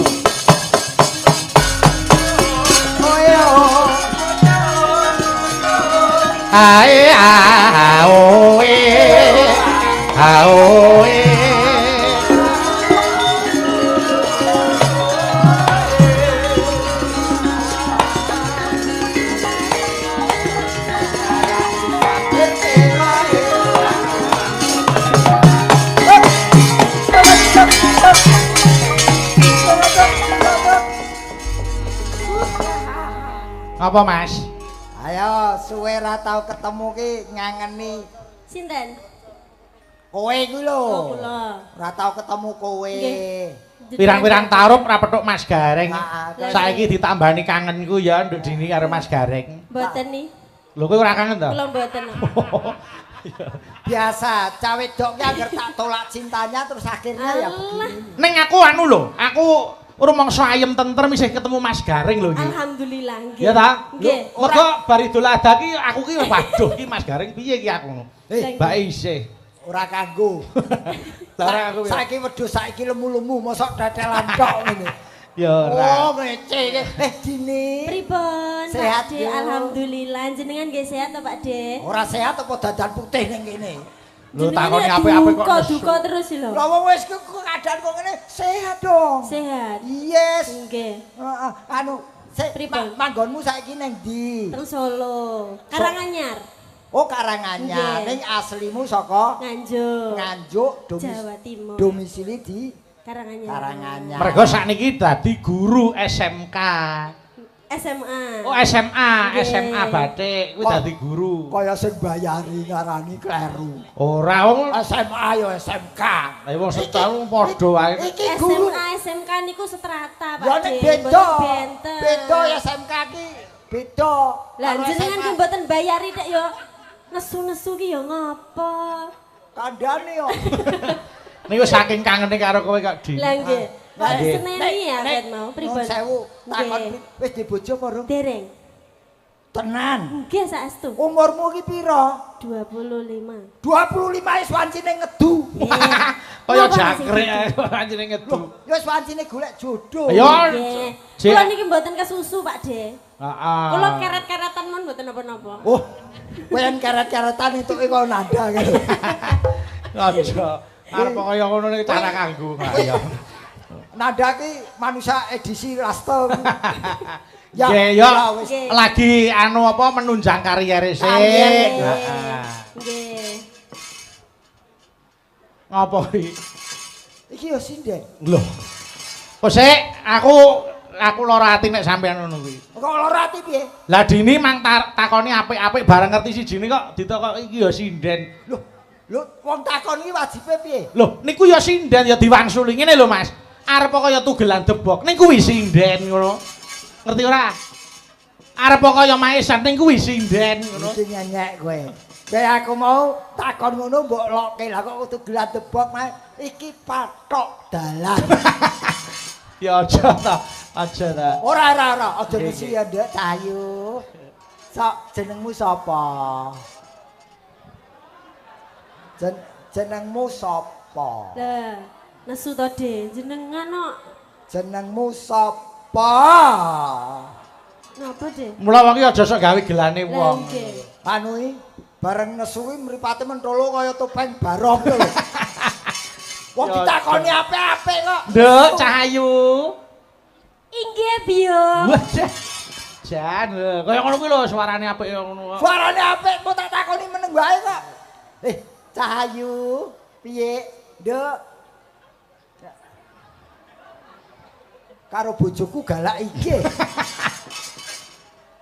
A: Ae a o e a o e. Apa Mas?
B: Ayo suwe ra tau ketemu ki ngangeni.
C: Sinten?
B: Kowe kuwi lho.
C: Oh, kula.
B: Ora tau ketemu kowe.
A: Pirang-pirang tarup ra petuk Mas Gareng. Saiki ditambani kangenku ya Nduk Dini karo Mas Gareng.
C: Mboten nih.
A: Lho kowe ora kangen to?
C: Kula mboten.
B: Biasa, cah wedok ki angger tak tolak cintanya terus akhirnya ya begini.
A: Ning aku anu lho, aku rumangsa ayem tentrem isih ketemu Mas Gareng lho iki.
C: Alhamdulillah nggih.
A: Ya ta?
C: Nggih.
A: Mergo bar Idul Adha ki aku ki waduh ki Mas Gareng piye ki aku ngono. Mbak isih
B: ora kanggo.
A: Lah ora aku.
B: Saiki wedhus saiki lemu-lemu mosok tetelan tok ngene.
A: Ya ora.
B: Oh ngece iki. Dini.
C: Pripun?
B: Sehat
C: Pak De? Alhamdulillah. Jenengan nggih sehat to Pak De?
B: Ora sehat apa dandan putih ning kene?
A: Lho takoni apik-apik kok
C: duka terus lho.
B: Lah wong wis keadaan kok ngene sehat dong.
C: Sehat.
B: Yes.
C: Nggih.
B: Heeh, anu manggonmu saiki ning ndi?
C: Teng Solo. Karanganyar.
B: Oh Karanganyar. Ning aslimu saka
C: Nganjuk.
B: Nganjuk
C: Jawa Timur.
B: Domisili di
C: Karanganyar.
B: Karanganyar.
A: Mergo sakniki dadi guru SMK.
C: SMA.
A: Oh SMA, SMA batik kuwi dadi guru.
B: Kaya sing bayari ngarani kleru.
A: Ora wong
B: SMA ya SMK.
A: Lah wong setahun padha wae.
B: Iki guru
C: SMA SMK niku setrata Pak.
B: Ya nek beda. Beda SMK ki beda.
C: Lah jenengan ki mboten bayari tek ya nesu-nesu ki ya ngapa?
B: Kandhane yo.
A: Niku saking kangene karo kowe kok Di.
C: Lah nggih. Seneni ya ket mau pripun?
B: Sewu takon wis dibojo apa rung?
C: Dereng.
B: Tenan.
C: Nggih saestu.
B: Umurmu iki pira?
C: 25.
B: 25 wis wancine ngedu.
A: Kaya jangkrik wancine ngedu.
B: Ya wis wancine golek jodoh.
A: Ayo.
C: Kula niki mboten kesusu, Pak De.
A: Heeh.
C: Kula keret-keretan mon mboten napa-napa.
B: Oh. Kowe yen keret-keretan entuke kaya nanda kaya.
A: Aja. Arep kaya ngono niki cara kanggo. Ayo.
B: Nanda ki manusia edisi Rasto.
A: Ya, ya lagi anu apa menunjang karier sik. Heeh.
C: Nggih.
A: Ngapa iki?
B: Iki ya sinden.
A: Lho. Kok sik aku lara ati nek sampean ngono kuwi.
B: Kok lara ati piye?
A: Lah Dini mang takoni apik-apik bareng ngerti sijine kok ditakok iki ya sinden.
B: Lho, lho wong takon iki wajibe piye?
A: Lho, niku ya sinden ya diwangsuli ngene lho Mas. Arep kaya tugelan debok ning kuwi sinden ngono. Ngerti ora? Arep kaya maesan ning kuwi sinden ngono.
B: Iki nyenyek kowe. Kowe aku mau takon ngono mbok lokke lah kok tugelan debok mah iki pathok dalan.
A: Ya aja ta, aja ta.
B: Ora ora ora, aja nesu ya Nduk Cahayu. Sok jenengmu sapa? Jenengmu sapa?
C: Lah, nesu to, De. Jenengan kok.
B: Jenengmu sapa?
C: Napa, De?
A: Mula wong iki aja sok gawe gelane wong.
B: Anu iki bareng nesu kuwi mripate mentolo kaya topeng barong lho. Wong ditakoni apik-apik kok.
A: Nduk Cahayu.
C: Inggih, Biyo.
A: Wah, jan kaya ngono kuwi lho suarane apik kaya ngono kok.
B: Suarane apik kok tak takoni meneng wae kok. Cahayu, piye, Nduk? Karo bojoku galak iki.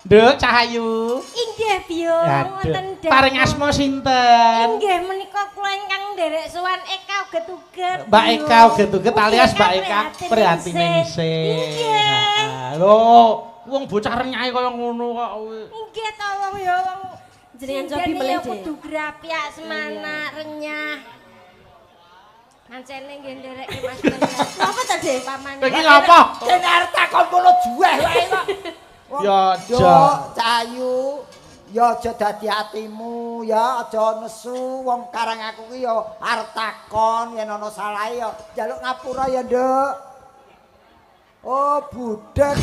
A: Nduk Cahayu.
C: Inggih, Biyo. Wonten
A: paring asma sinten?
C: Inggih, menika kula ingkang nderek sowan Eka Uget-uget.
A: Mbak Eka Uget-uget alias Mbak Eka Prihatiningsih.
C: Inggih.
A: Lho, wong bocah renyahe kaya ngono kok.
C: Inggih ta wong ya wong jenengan cobi melih kudu grapyak semana renyah. Mancene nggih nderekke Mas. Napa ta, De?
A: Pamane. Iki ngapa?
B: Kene arep takon kono juweh wae kok.
A: Ya aja
B: Cahayu, ya aja dadi atimu, ya aja nesu wong karang aku ki ya arep takon yen ana salahe ya njaluk ngapura ya, Nduk. Oh, budek.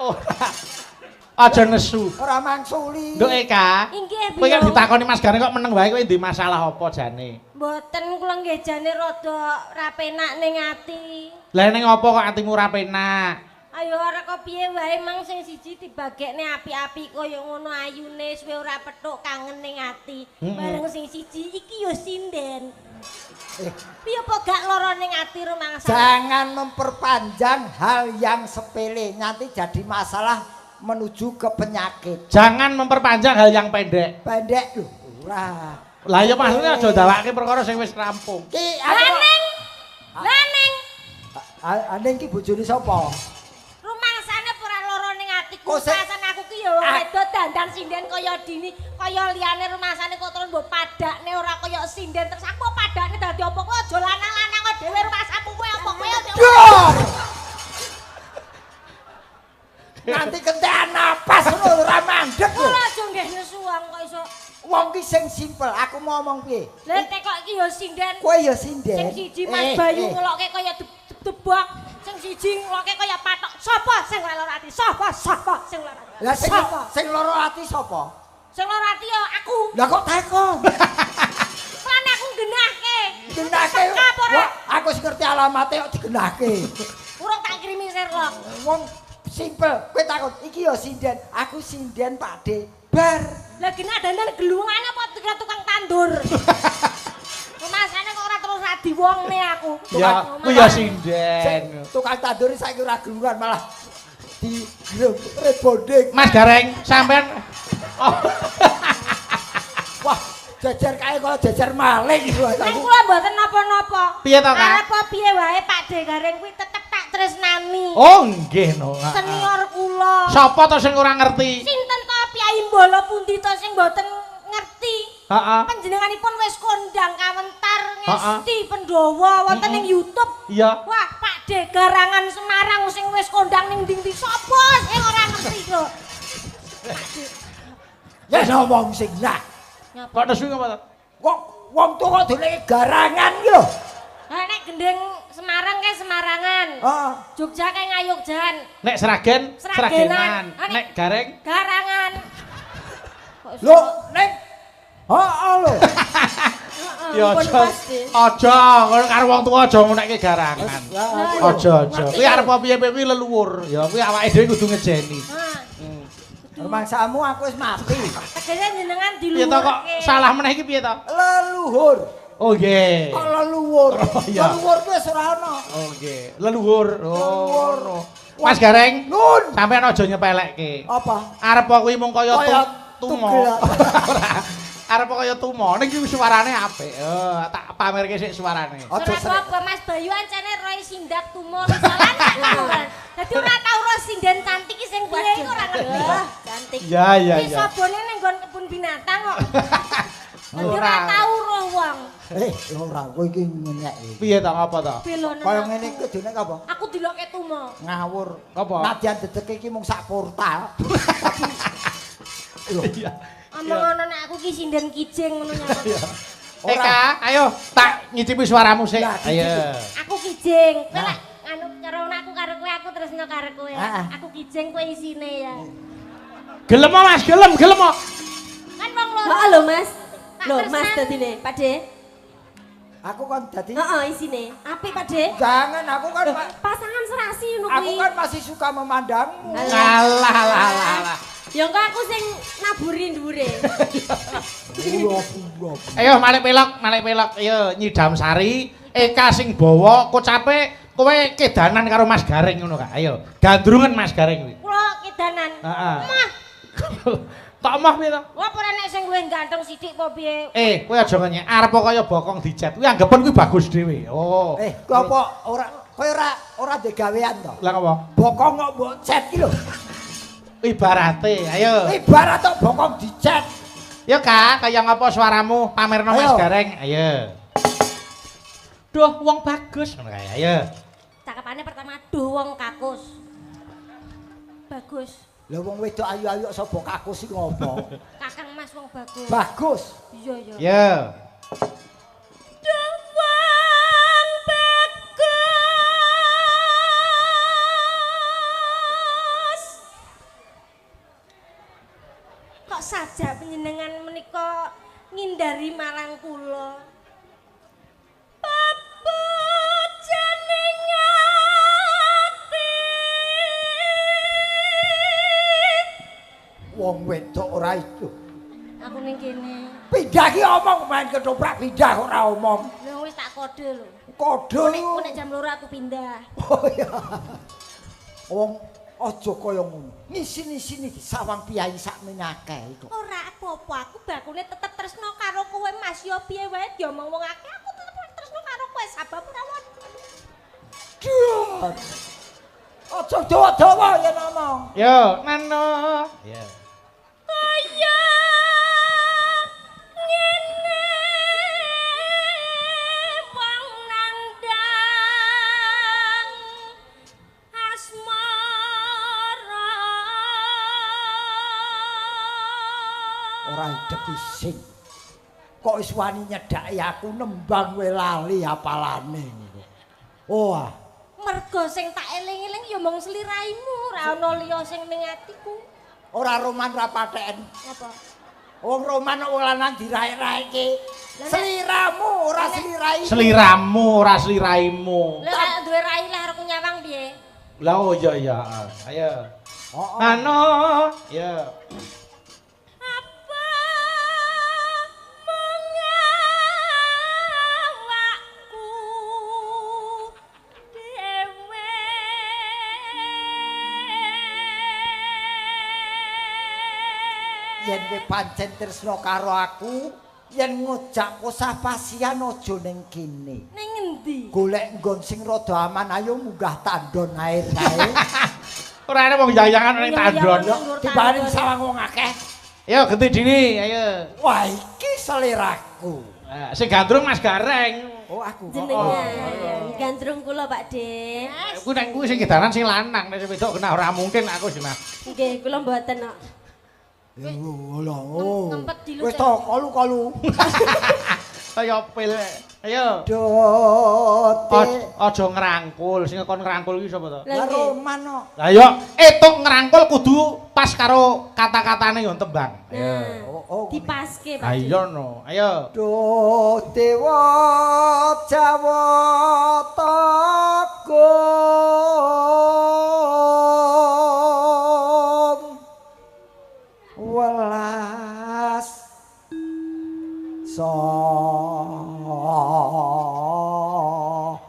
A: Ora. Aja nesu.
B: Ora mangsuli.
A: Nduk Eka.
C: Inggih,
A: kowe kan ditakoni Mas Gareng kok meneng wae kowe ndek masalah apa jane?
C: Mboten kula nggih jane rada ra penak ning ati.
A: Lah ning apa kok atimu ra penak?
C: Ayo ora kok piye wae mang sing siji dibagekne apik-apik kaya ngono ayune suwe ora petuk kangen ning ati. Bareng sing siji iki ya sinden. Piye apa gak lara ning ati rumangsa?
B: Jangan memperpanjang hal yang sepele nanti jadi masalah menuju ke penyakit.
A: Jangan memperpanjang hal yang pendek.
B: Pendek lho, ora.
A: Lah ya maksudnya aja ndawake perkara sing wis rampung.
B: Ki
C: Laneng. Laneng.
B: Aneng ki bojone sapa?
C: Rumangsane ora lara ning atiku. Rumangsane aku ki ya wong wedok dandan sinden kaya Dini, kaya liyane rumangsane kok terus mbok padakne ora kaya sinden terus aku padakne dadi apa kowe aja lanang-lanang kok dhewe rumangsamu kowe apa kowe.
B: Nanti kentekan napas ngono ora mandek lho.
C: Ora aja nggih nesu wong kok iso.
B: Wong ki sing simpel, aku mau ngomong piye?
C: Lah tekok iki ya sinden.
B: Kowe ya sinden.
C: Sing siji Mas Bayu ngelokke kaya debak, sing siji ngelokke kaya patok. Sapa sing lara ati? Sapa sapa sing lara ati?
B: Lah sing lara ati sapa?
C: Sing lara ati ya aku.
B: Lah kok takon?
C: Lan aku genahke.
B: Genahke. Wah, aku wis ngerti alamate kok digenahke.
C: Urung tak kirimi Sherlock.
B: Wong simpel, kowe takon, iki ya sinden, aku sinden Pak De. Bar.
C: Lah genah dandan gelungane apa tukang tandur? Rumasane kok ora terus ra diwongne aku.
A: Ya, kuwi ya sinden.
B: Tukang tandur saiki ora gelungan malah di rebonding.
A: Mas Gareng, sampean
B: wah, jejer kae kaya jejer maling iki.
C: Nek kula mboten napa-napa.
A: Piye to, Kak?
C: Arep piye wae Pak De Gareng kuwi tetep tak tresnani.
A: Oh, nggih no.
C: Senior kula.
A: Sapa to sing ora ngerti?
C: Sinten to Piyai Mbala pundi to sing mboten ngerti?
A: Heeh.
C: Panjenenganipun wis kondang kawentar ngesti Pandhawa wonten ning YouTube.
A: Iya.
C: Wah, Pak De Garangan Semarang sing wis kondang ning ndi-ndi sapa sing ora ngerti lho.
B: Ya ngomong sing lah.
A: Kok nesu ngapa to?
B: Kok wong tuwa kok doleke garangan ki lho.
C: Ha nek gendeng Semarang kae Semarangan.
B: Heeh.
C: Jogja kae Ngayogjan.
A: Nek Sragen, Sragenan. Nek Gareng,
C: garangan.
B: Lho, nek heeh lho.
A: Ya aja ngono karo wong tuwa aja ngonekke garangan. Aja aja. Kuwi arep piye-piye kuwi leluhur. Ya kuwi awake dhewe kudu ngejeni.
B: Rumangsamu aku wis mati.
C: Tegese jenengan diluhurke.
A: Piye to kok salah meneh iki piye to?
B: Leluhur.
A: Oh nggih.
B: Kok leluhur? Leluhur kuwi wis ora ana.
A: Oh nggih. Leluhur. Oh. Mas Gareng, sampean aja nyepelekke.
B: Apa?
A: Arep kuwi mung kaya tumo. Ora. Arep kaya tumo, ning iki suarane apik. Oh, tak pamerke sik suarane.
C: Ora apa-apa Mas Bayu ancene roy sindak tumo misalan tak tau. Dadi ora tau ro sinden cantik iki sing piye iku ora ngerti. Cantik.
A: Iya iya iya.
C: Iki sobone ning nggon kebun binatang kok. Dadi ora tau ro wong.
B: Ora kowe iki ngenyek.
A: Piye to ngapa to?
B: Kaya ngene iki kudune apa?
C: Aku dilokke tumo.
B: Ngawur.
A: Apa?
B: Nadyan dedeke iki mung sak portal.
A: Iya.
C: Omong ngono nek aku ki sinden kijing ngono nyapa.
A: Eka, ayo tak nyicipi suaramu sik. Ayo.
C: Aku kijing. Kowe lek anu cara aku karo kowe aku tresno karo kowe. Aku kijing kowe isine ya.
A: Gelem Mas, gelem, gelem.
C: Kan wong loro.
D: Heeh lho Mas. Lho Mas dadine, Pak De.
B: Aku kan dadi.
D: Heeh isine. Apik Pak De.
B: Jangan aku kan
D: pasangan serasi ngono kuwi.
B: Aku kan masih suka memandangmu.
A: Alah alah alah.
D: Ya engko aku sing naburi dhuwure.
A: Ayo malik pelok, malik pelok. Ayo nyidam sari, Eka sing bawa kocape kowe kedanan karo Mas Gareng ngono Kak. Ayo, gandrungan Mas Gareng kuwi.
C: Kula kedanan.
A: Heeh.
C: Mah.
A: Tok moh piye to?
C: Wah ora nek sing luwih ganteng sithik apa piye?
A: Kowe aja ngenyek. Arep kaya bokong dicet. Kuwi anggepen kuwi bagus dhewe. Oh.
B: Kuwi apa ora kowe ora ndek gawean to?
A: Lah apa?
B: Bokong kok mbok cet ki lho.
A: Ibarate, ayo.
B: Ibarat kok bokong dicet.
A: Yo Kak, kaya ngapa suaramu? Pamerno Mas Gareng. Ayo. Duh, wong bagus ngono kae. Ayo.
C: Cakepane pertama duh wong kakus. Bagus.
B: Lah wong wedok ayu-ayu sapa kakus iki ngopo?
C: Kakang Mas wong bagus.
B: Bagus.
C: Iya, iya.
A: Iya.
C: Duh wong bagus. Kok saja panjenengan menika ngindari marang kula. Pepejane ati.
B: Wong wedok ora itu.
C: Aku ning kene.
B: Pindah ki omong main ketoprak pindah ora omong.
C: Lho wis tak kode lho.
B: Kode.
C: Nek jam 2 aku pindah.
B: Oh iya. Wong aja kaya ngono. Ngisin-isini disawang piyayi sakmene akeh kok.
C: Ora apa-apa, aku bakune tetep tresno karo kowe Mas yo piye wae diomong wong akeh aku tetep tresno karo kowe sabab ora wonten.
B: Duh. Aja dawa-dawa yen ngomong.
A: Yo, nano. Iya.
C: Kaya ngene wong nandang asmara.
B: Ora idep ising. Kok wis wani nyedhaki aku nembang kowe lali apalane ngono. Wah,
C: mergo sing tak eling-eling ya mung sliraimu, ora ana liya sing ning atiku.
B: Ora roman ra patheken.
C: Apa?
B: Wong roman kok wong lanang diraek-raeke. Sliramu ora sliraimu.
A: Sliramu ora sliraimu.
C: Lah nek duwe rai lah arep nyawang piye?
A: Lah oh iya iya. Ayo.
B: Heeh.
A: Nano. Ya.
C: Apa mengawakku dhewe.
B: Yen kowe pancen tresno karo aku, yen ngojak posah pasian aja ning kene.
C: Ning ngendi?
B: Golek nggon sing rada aman, ayo munggah tandon air kae.
A: Ora ana wong yayangan ning tandon.
B: Dibanding sawang wong akeh.
A: Ayo genti dini, ayo.
B: Wah, iki seleraku.
A: Nah, sing gandrung Mas Gareng.
B: Oh, aku.
D: Jenengan gandrung kula Pak De.
A: Kuwi nek kuwi sing kedanan sing lanang, nek sing wedok kena ora mungkin aku sing.
D: Nggih, kula mboten kok.
B: Lho.
C: Ngempet dilut.
B: Wis to, kolu-kolu.
A: Kaya pil. Ayo. Aja ngrangkul, sing kon ngrangkul iki sapa to?
B: Lah Roman kok.
A: Lah yo, etuk ngrangkul kudu pas karo kata-katane yo tembang.
D: Ayo.
B: Oh,
D: dipaske, Pak.
A: Ayo no. Ayo.
B: Duh dewa Jawa Tegung welas so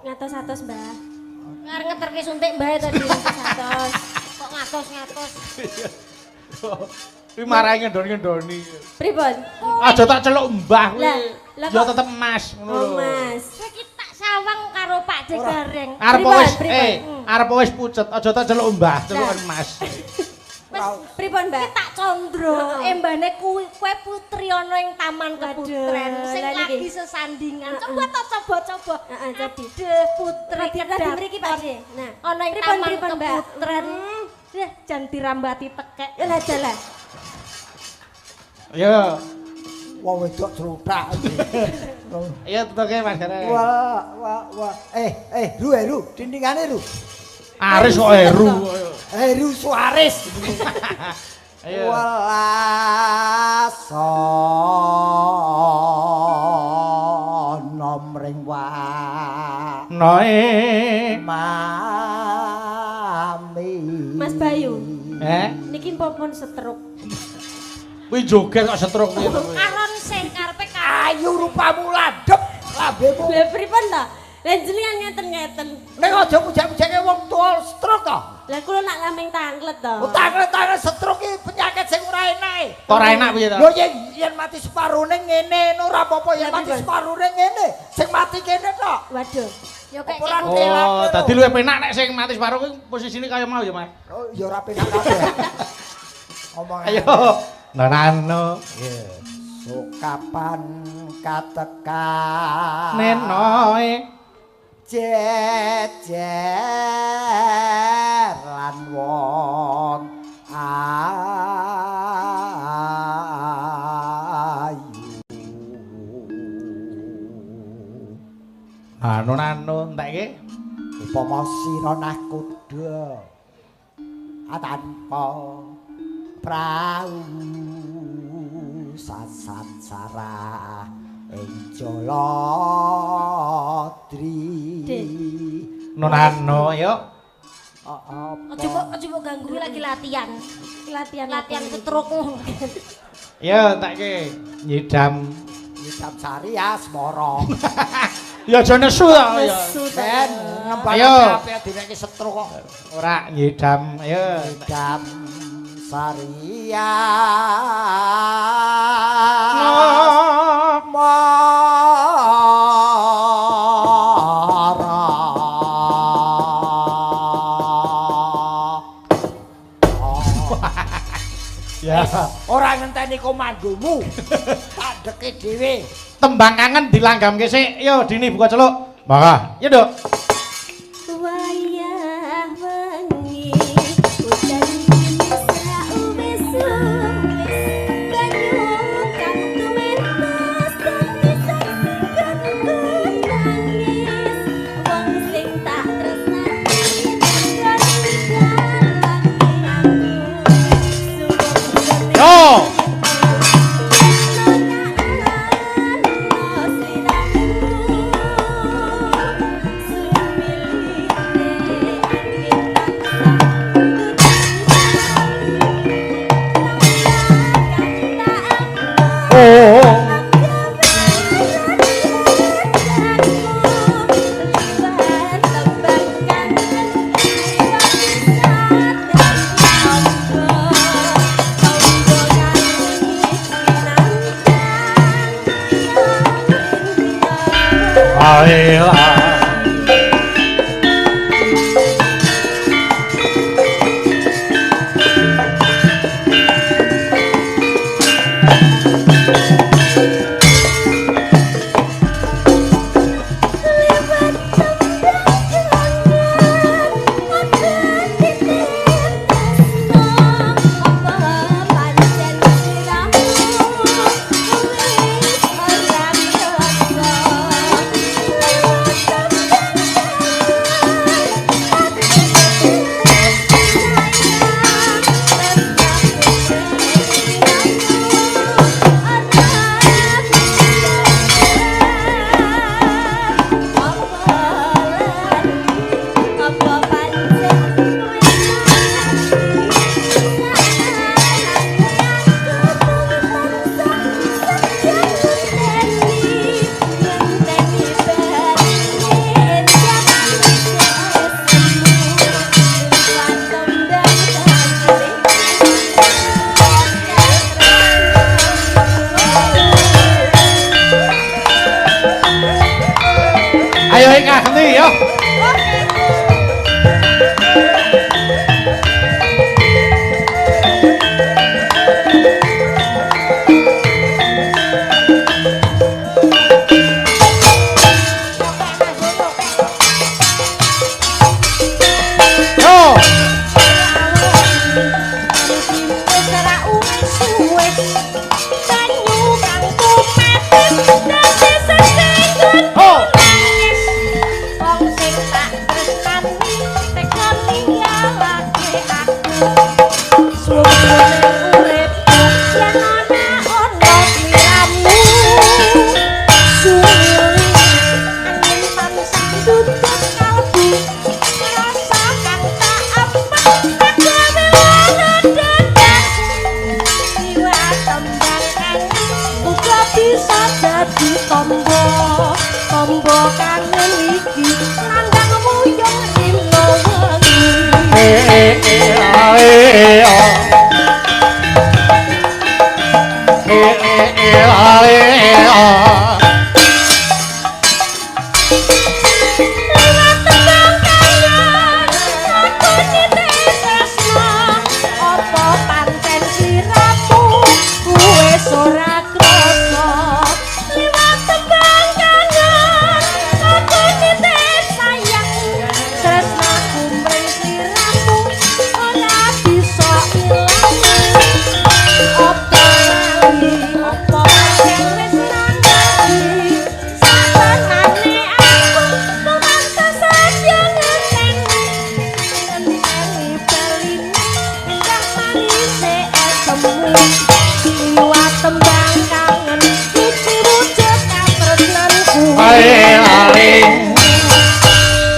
D: ngatos-atos, Mbah.
C: Ngarep ngeterke suntik Mbah tadi
D: ngatos.
C: Kok ngatos-ngatos.
A: Kuwi marahi ngendon-ngendoni.
D: Pripun?
A: Aja tak celuk Mbah kuwi.
D: Lah
A: Ya tetep Mas ngono lho.
D: Oh, Mas.
C: Kowe iki tak sawang karo Pak De Gareng.
A: Arep wis arep wis pucet, aja tak celuk Mbah, celuken Mas.
D: Pripun, Mbak?
C: Iki tak condro, embane kuwi kowe putri ana ing Taman Keputren sing lagi sesandingan. Coba to coba-coba.
D: Heeh, coba.
C: Putri
D: kedap mriki, Pak De. Nah,
C: ana ing Taman Keputren. Deh, jan dirambati tekek.
D: Lah dalah.
A: Ayo.
B: Wong wedok truthak.
A: Ayo tutuke Mas Gareng.
B: Wah, wah, wah. Ru, Heru, dindingane Ru.
A: Aris kok Heru.
B: Heru Suaris.
A: Ayo.
B: Welas ana mring wa.
A: Noe
B: mami.
D: Mas Bayu.
A: Eh?
D: Niki mpun setruk.
A: Kuwi joget kok setruk kuwi to kuwi.
C: Karon sing karepe
B: ayu rupamu landhep lambemu.
D: Lha pripun to? Lah jenengan ngeten-ngeten.
B: Nek aja pujak-pujake wong tuwa stroke to.
D: Lah kula nak laming tanglet to.
B: Oh, tanglet-tanglet stroke iki penyakit sing ora enak.
A: Kok ora enak piye to?
B: Lho yen mati separone ngene ora apa-apa, yen mati separone ngene, sing mati kene tok.
D: Waduh.
C: Ya kek.
A: Oh, dadi luwih penak nek sing mati separo kuwi posisine kaya mau ya, Mas.
B: Oh, ya ora penak kabeh. Omong.
A: Ayo. Nano. Iya.
B: Sokapan katekan
A: nenoe
B: jejer lan wong ayu.
A: Anu nano entekke
B: upama sira nakuda tanpa prau sasat sarah ing Jaladri.
A: Nonano yo.
C: Aja mbok ganggu lagi latihan. Latihan ketruk.
A: Yo entekke nyidam
B: sari asmara.
A: Ya aja nesu to ya.
B: Ben nembang kabeh diweki setruk kok.
A: Ora nyidam ayo.
B: Nyidam sari asmara.
A: Ya,
B: ora ngenteni komandomu. Tak deke dhewe.
A: Tembang kangen dilanggamke sik. Yo Dini buka celuk. Mangga. Yo, Nduk.
D: Wayah wengi udan misra wis banyu kang tumentas dadi saksi kanggo nangis wong sing tak tresnani
A: Yo.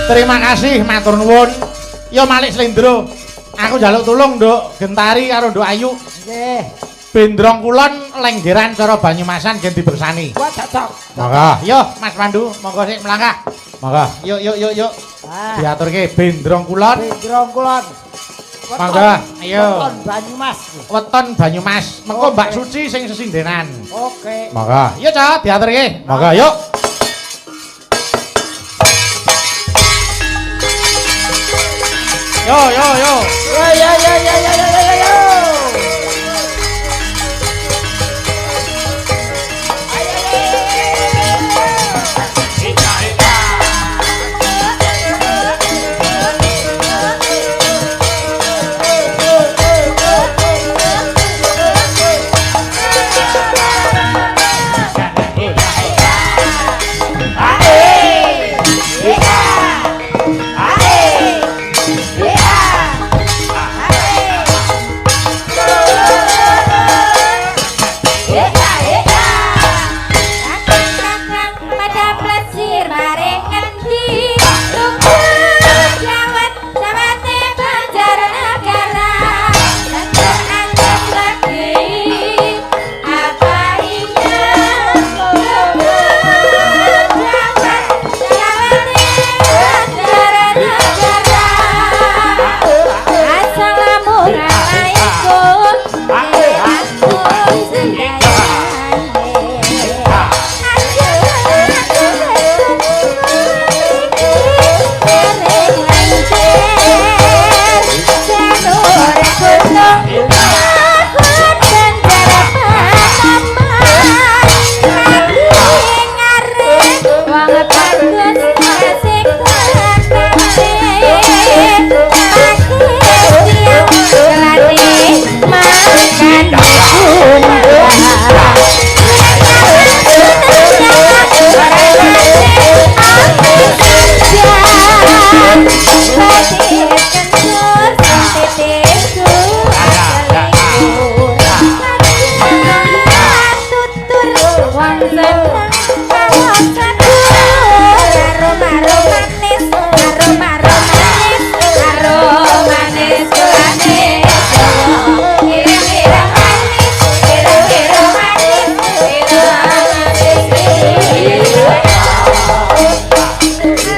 A: Terima kasih matur nuwun. Yo Malik Slendro, aku njaluk tulung Nduk Gentari karo Nduk Ayu.
B: Nggih.
A: Bendrong Kulon lenggeran cara Banyumasan gen dibersani.
B: Wah, cocok.
A: Monggo. Yo Mas Pandu, monggo sik melangkah. Monggo. Yuk yuk yuk yuk. Diaturke Bendrong Kulon.
B: Bendrong Kulon.
A: Monggo, ayo.
B: Weton Banyumas.
A: Weton Banyumas. Mengko Mbak Suci sing sesindenan.
B: Oke.
A: Monggo. Yo Cak, diaturke. Monggo yuk. Yo yo yo.
B: Yo yo yo yo yo yo yo.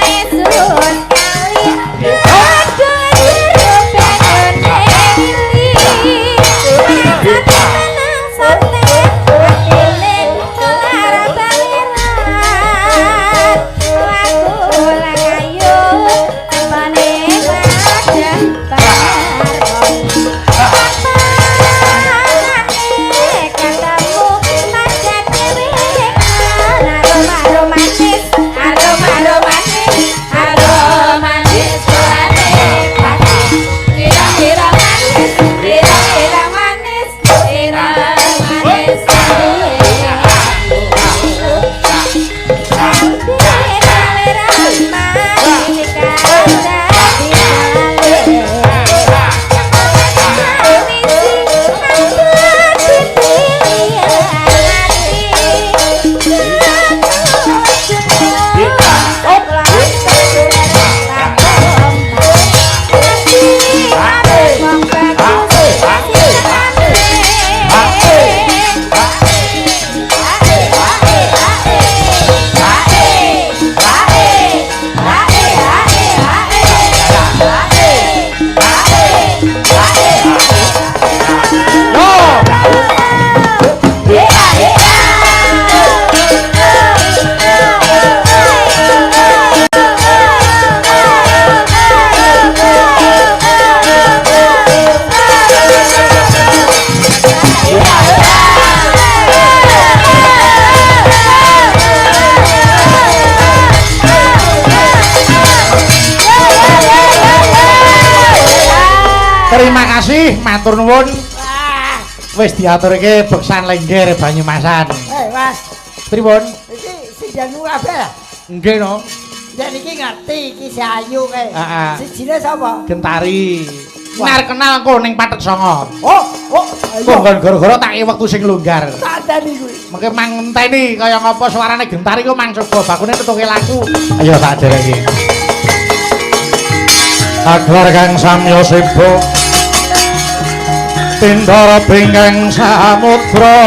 D: Lesun kali.
A: Terima kasih, matur nuwun. Wis diaturke beksan lengger Banyumasan.
B: Mas.
A: Pripun?
B: Iki sindenmu kabeh lah.
A: Nggih no.
B: Yen iki ngerti iki si ayu kae.
A: Heeh.
B: Sijine sapa?
A: Gentari. Nar kenal engko ning Pathet Sanga.
B: Oh, oh,
A: Kok nggon gara-gara tak wektu sing longgar.
B: Tandani kuwi.
A: Mengke mang ngenteni kaya ngapa suarane Gentari ku mang coba bakune tutuke laku. Ayo tak dereki. Aglar kang samya sibuk. Pindara bingkang samudra.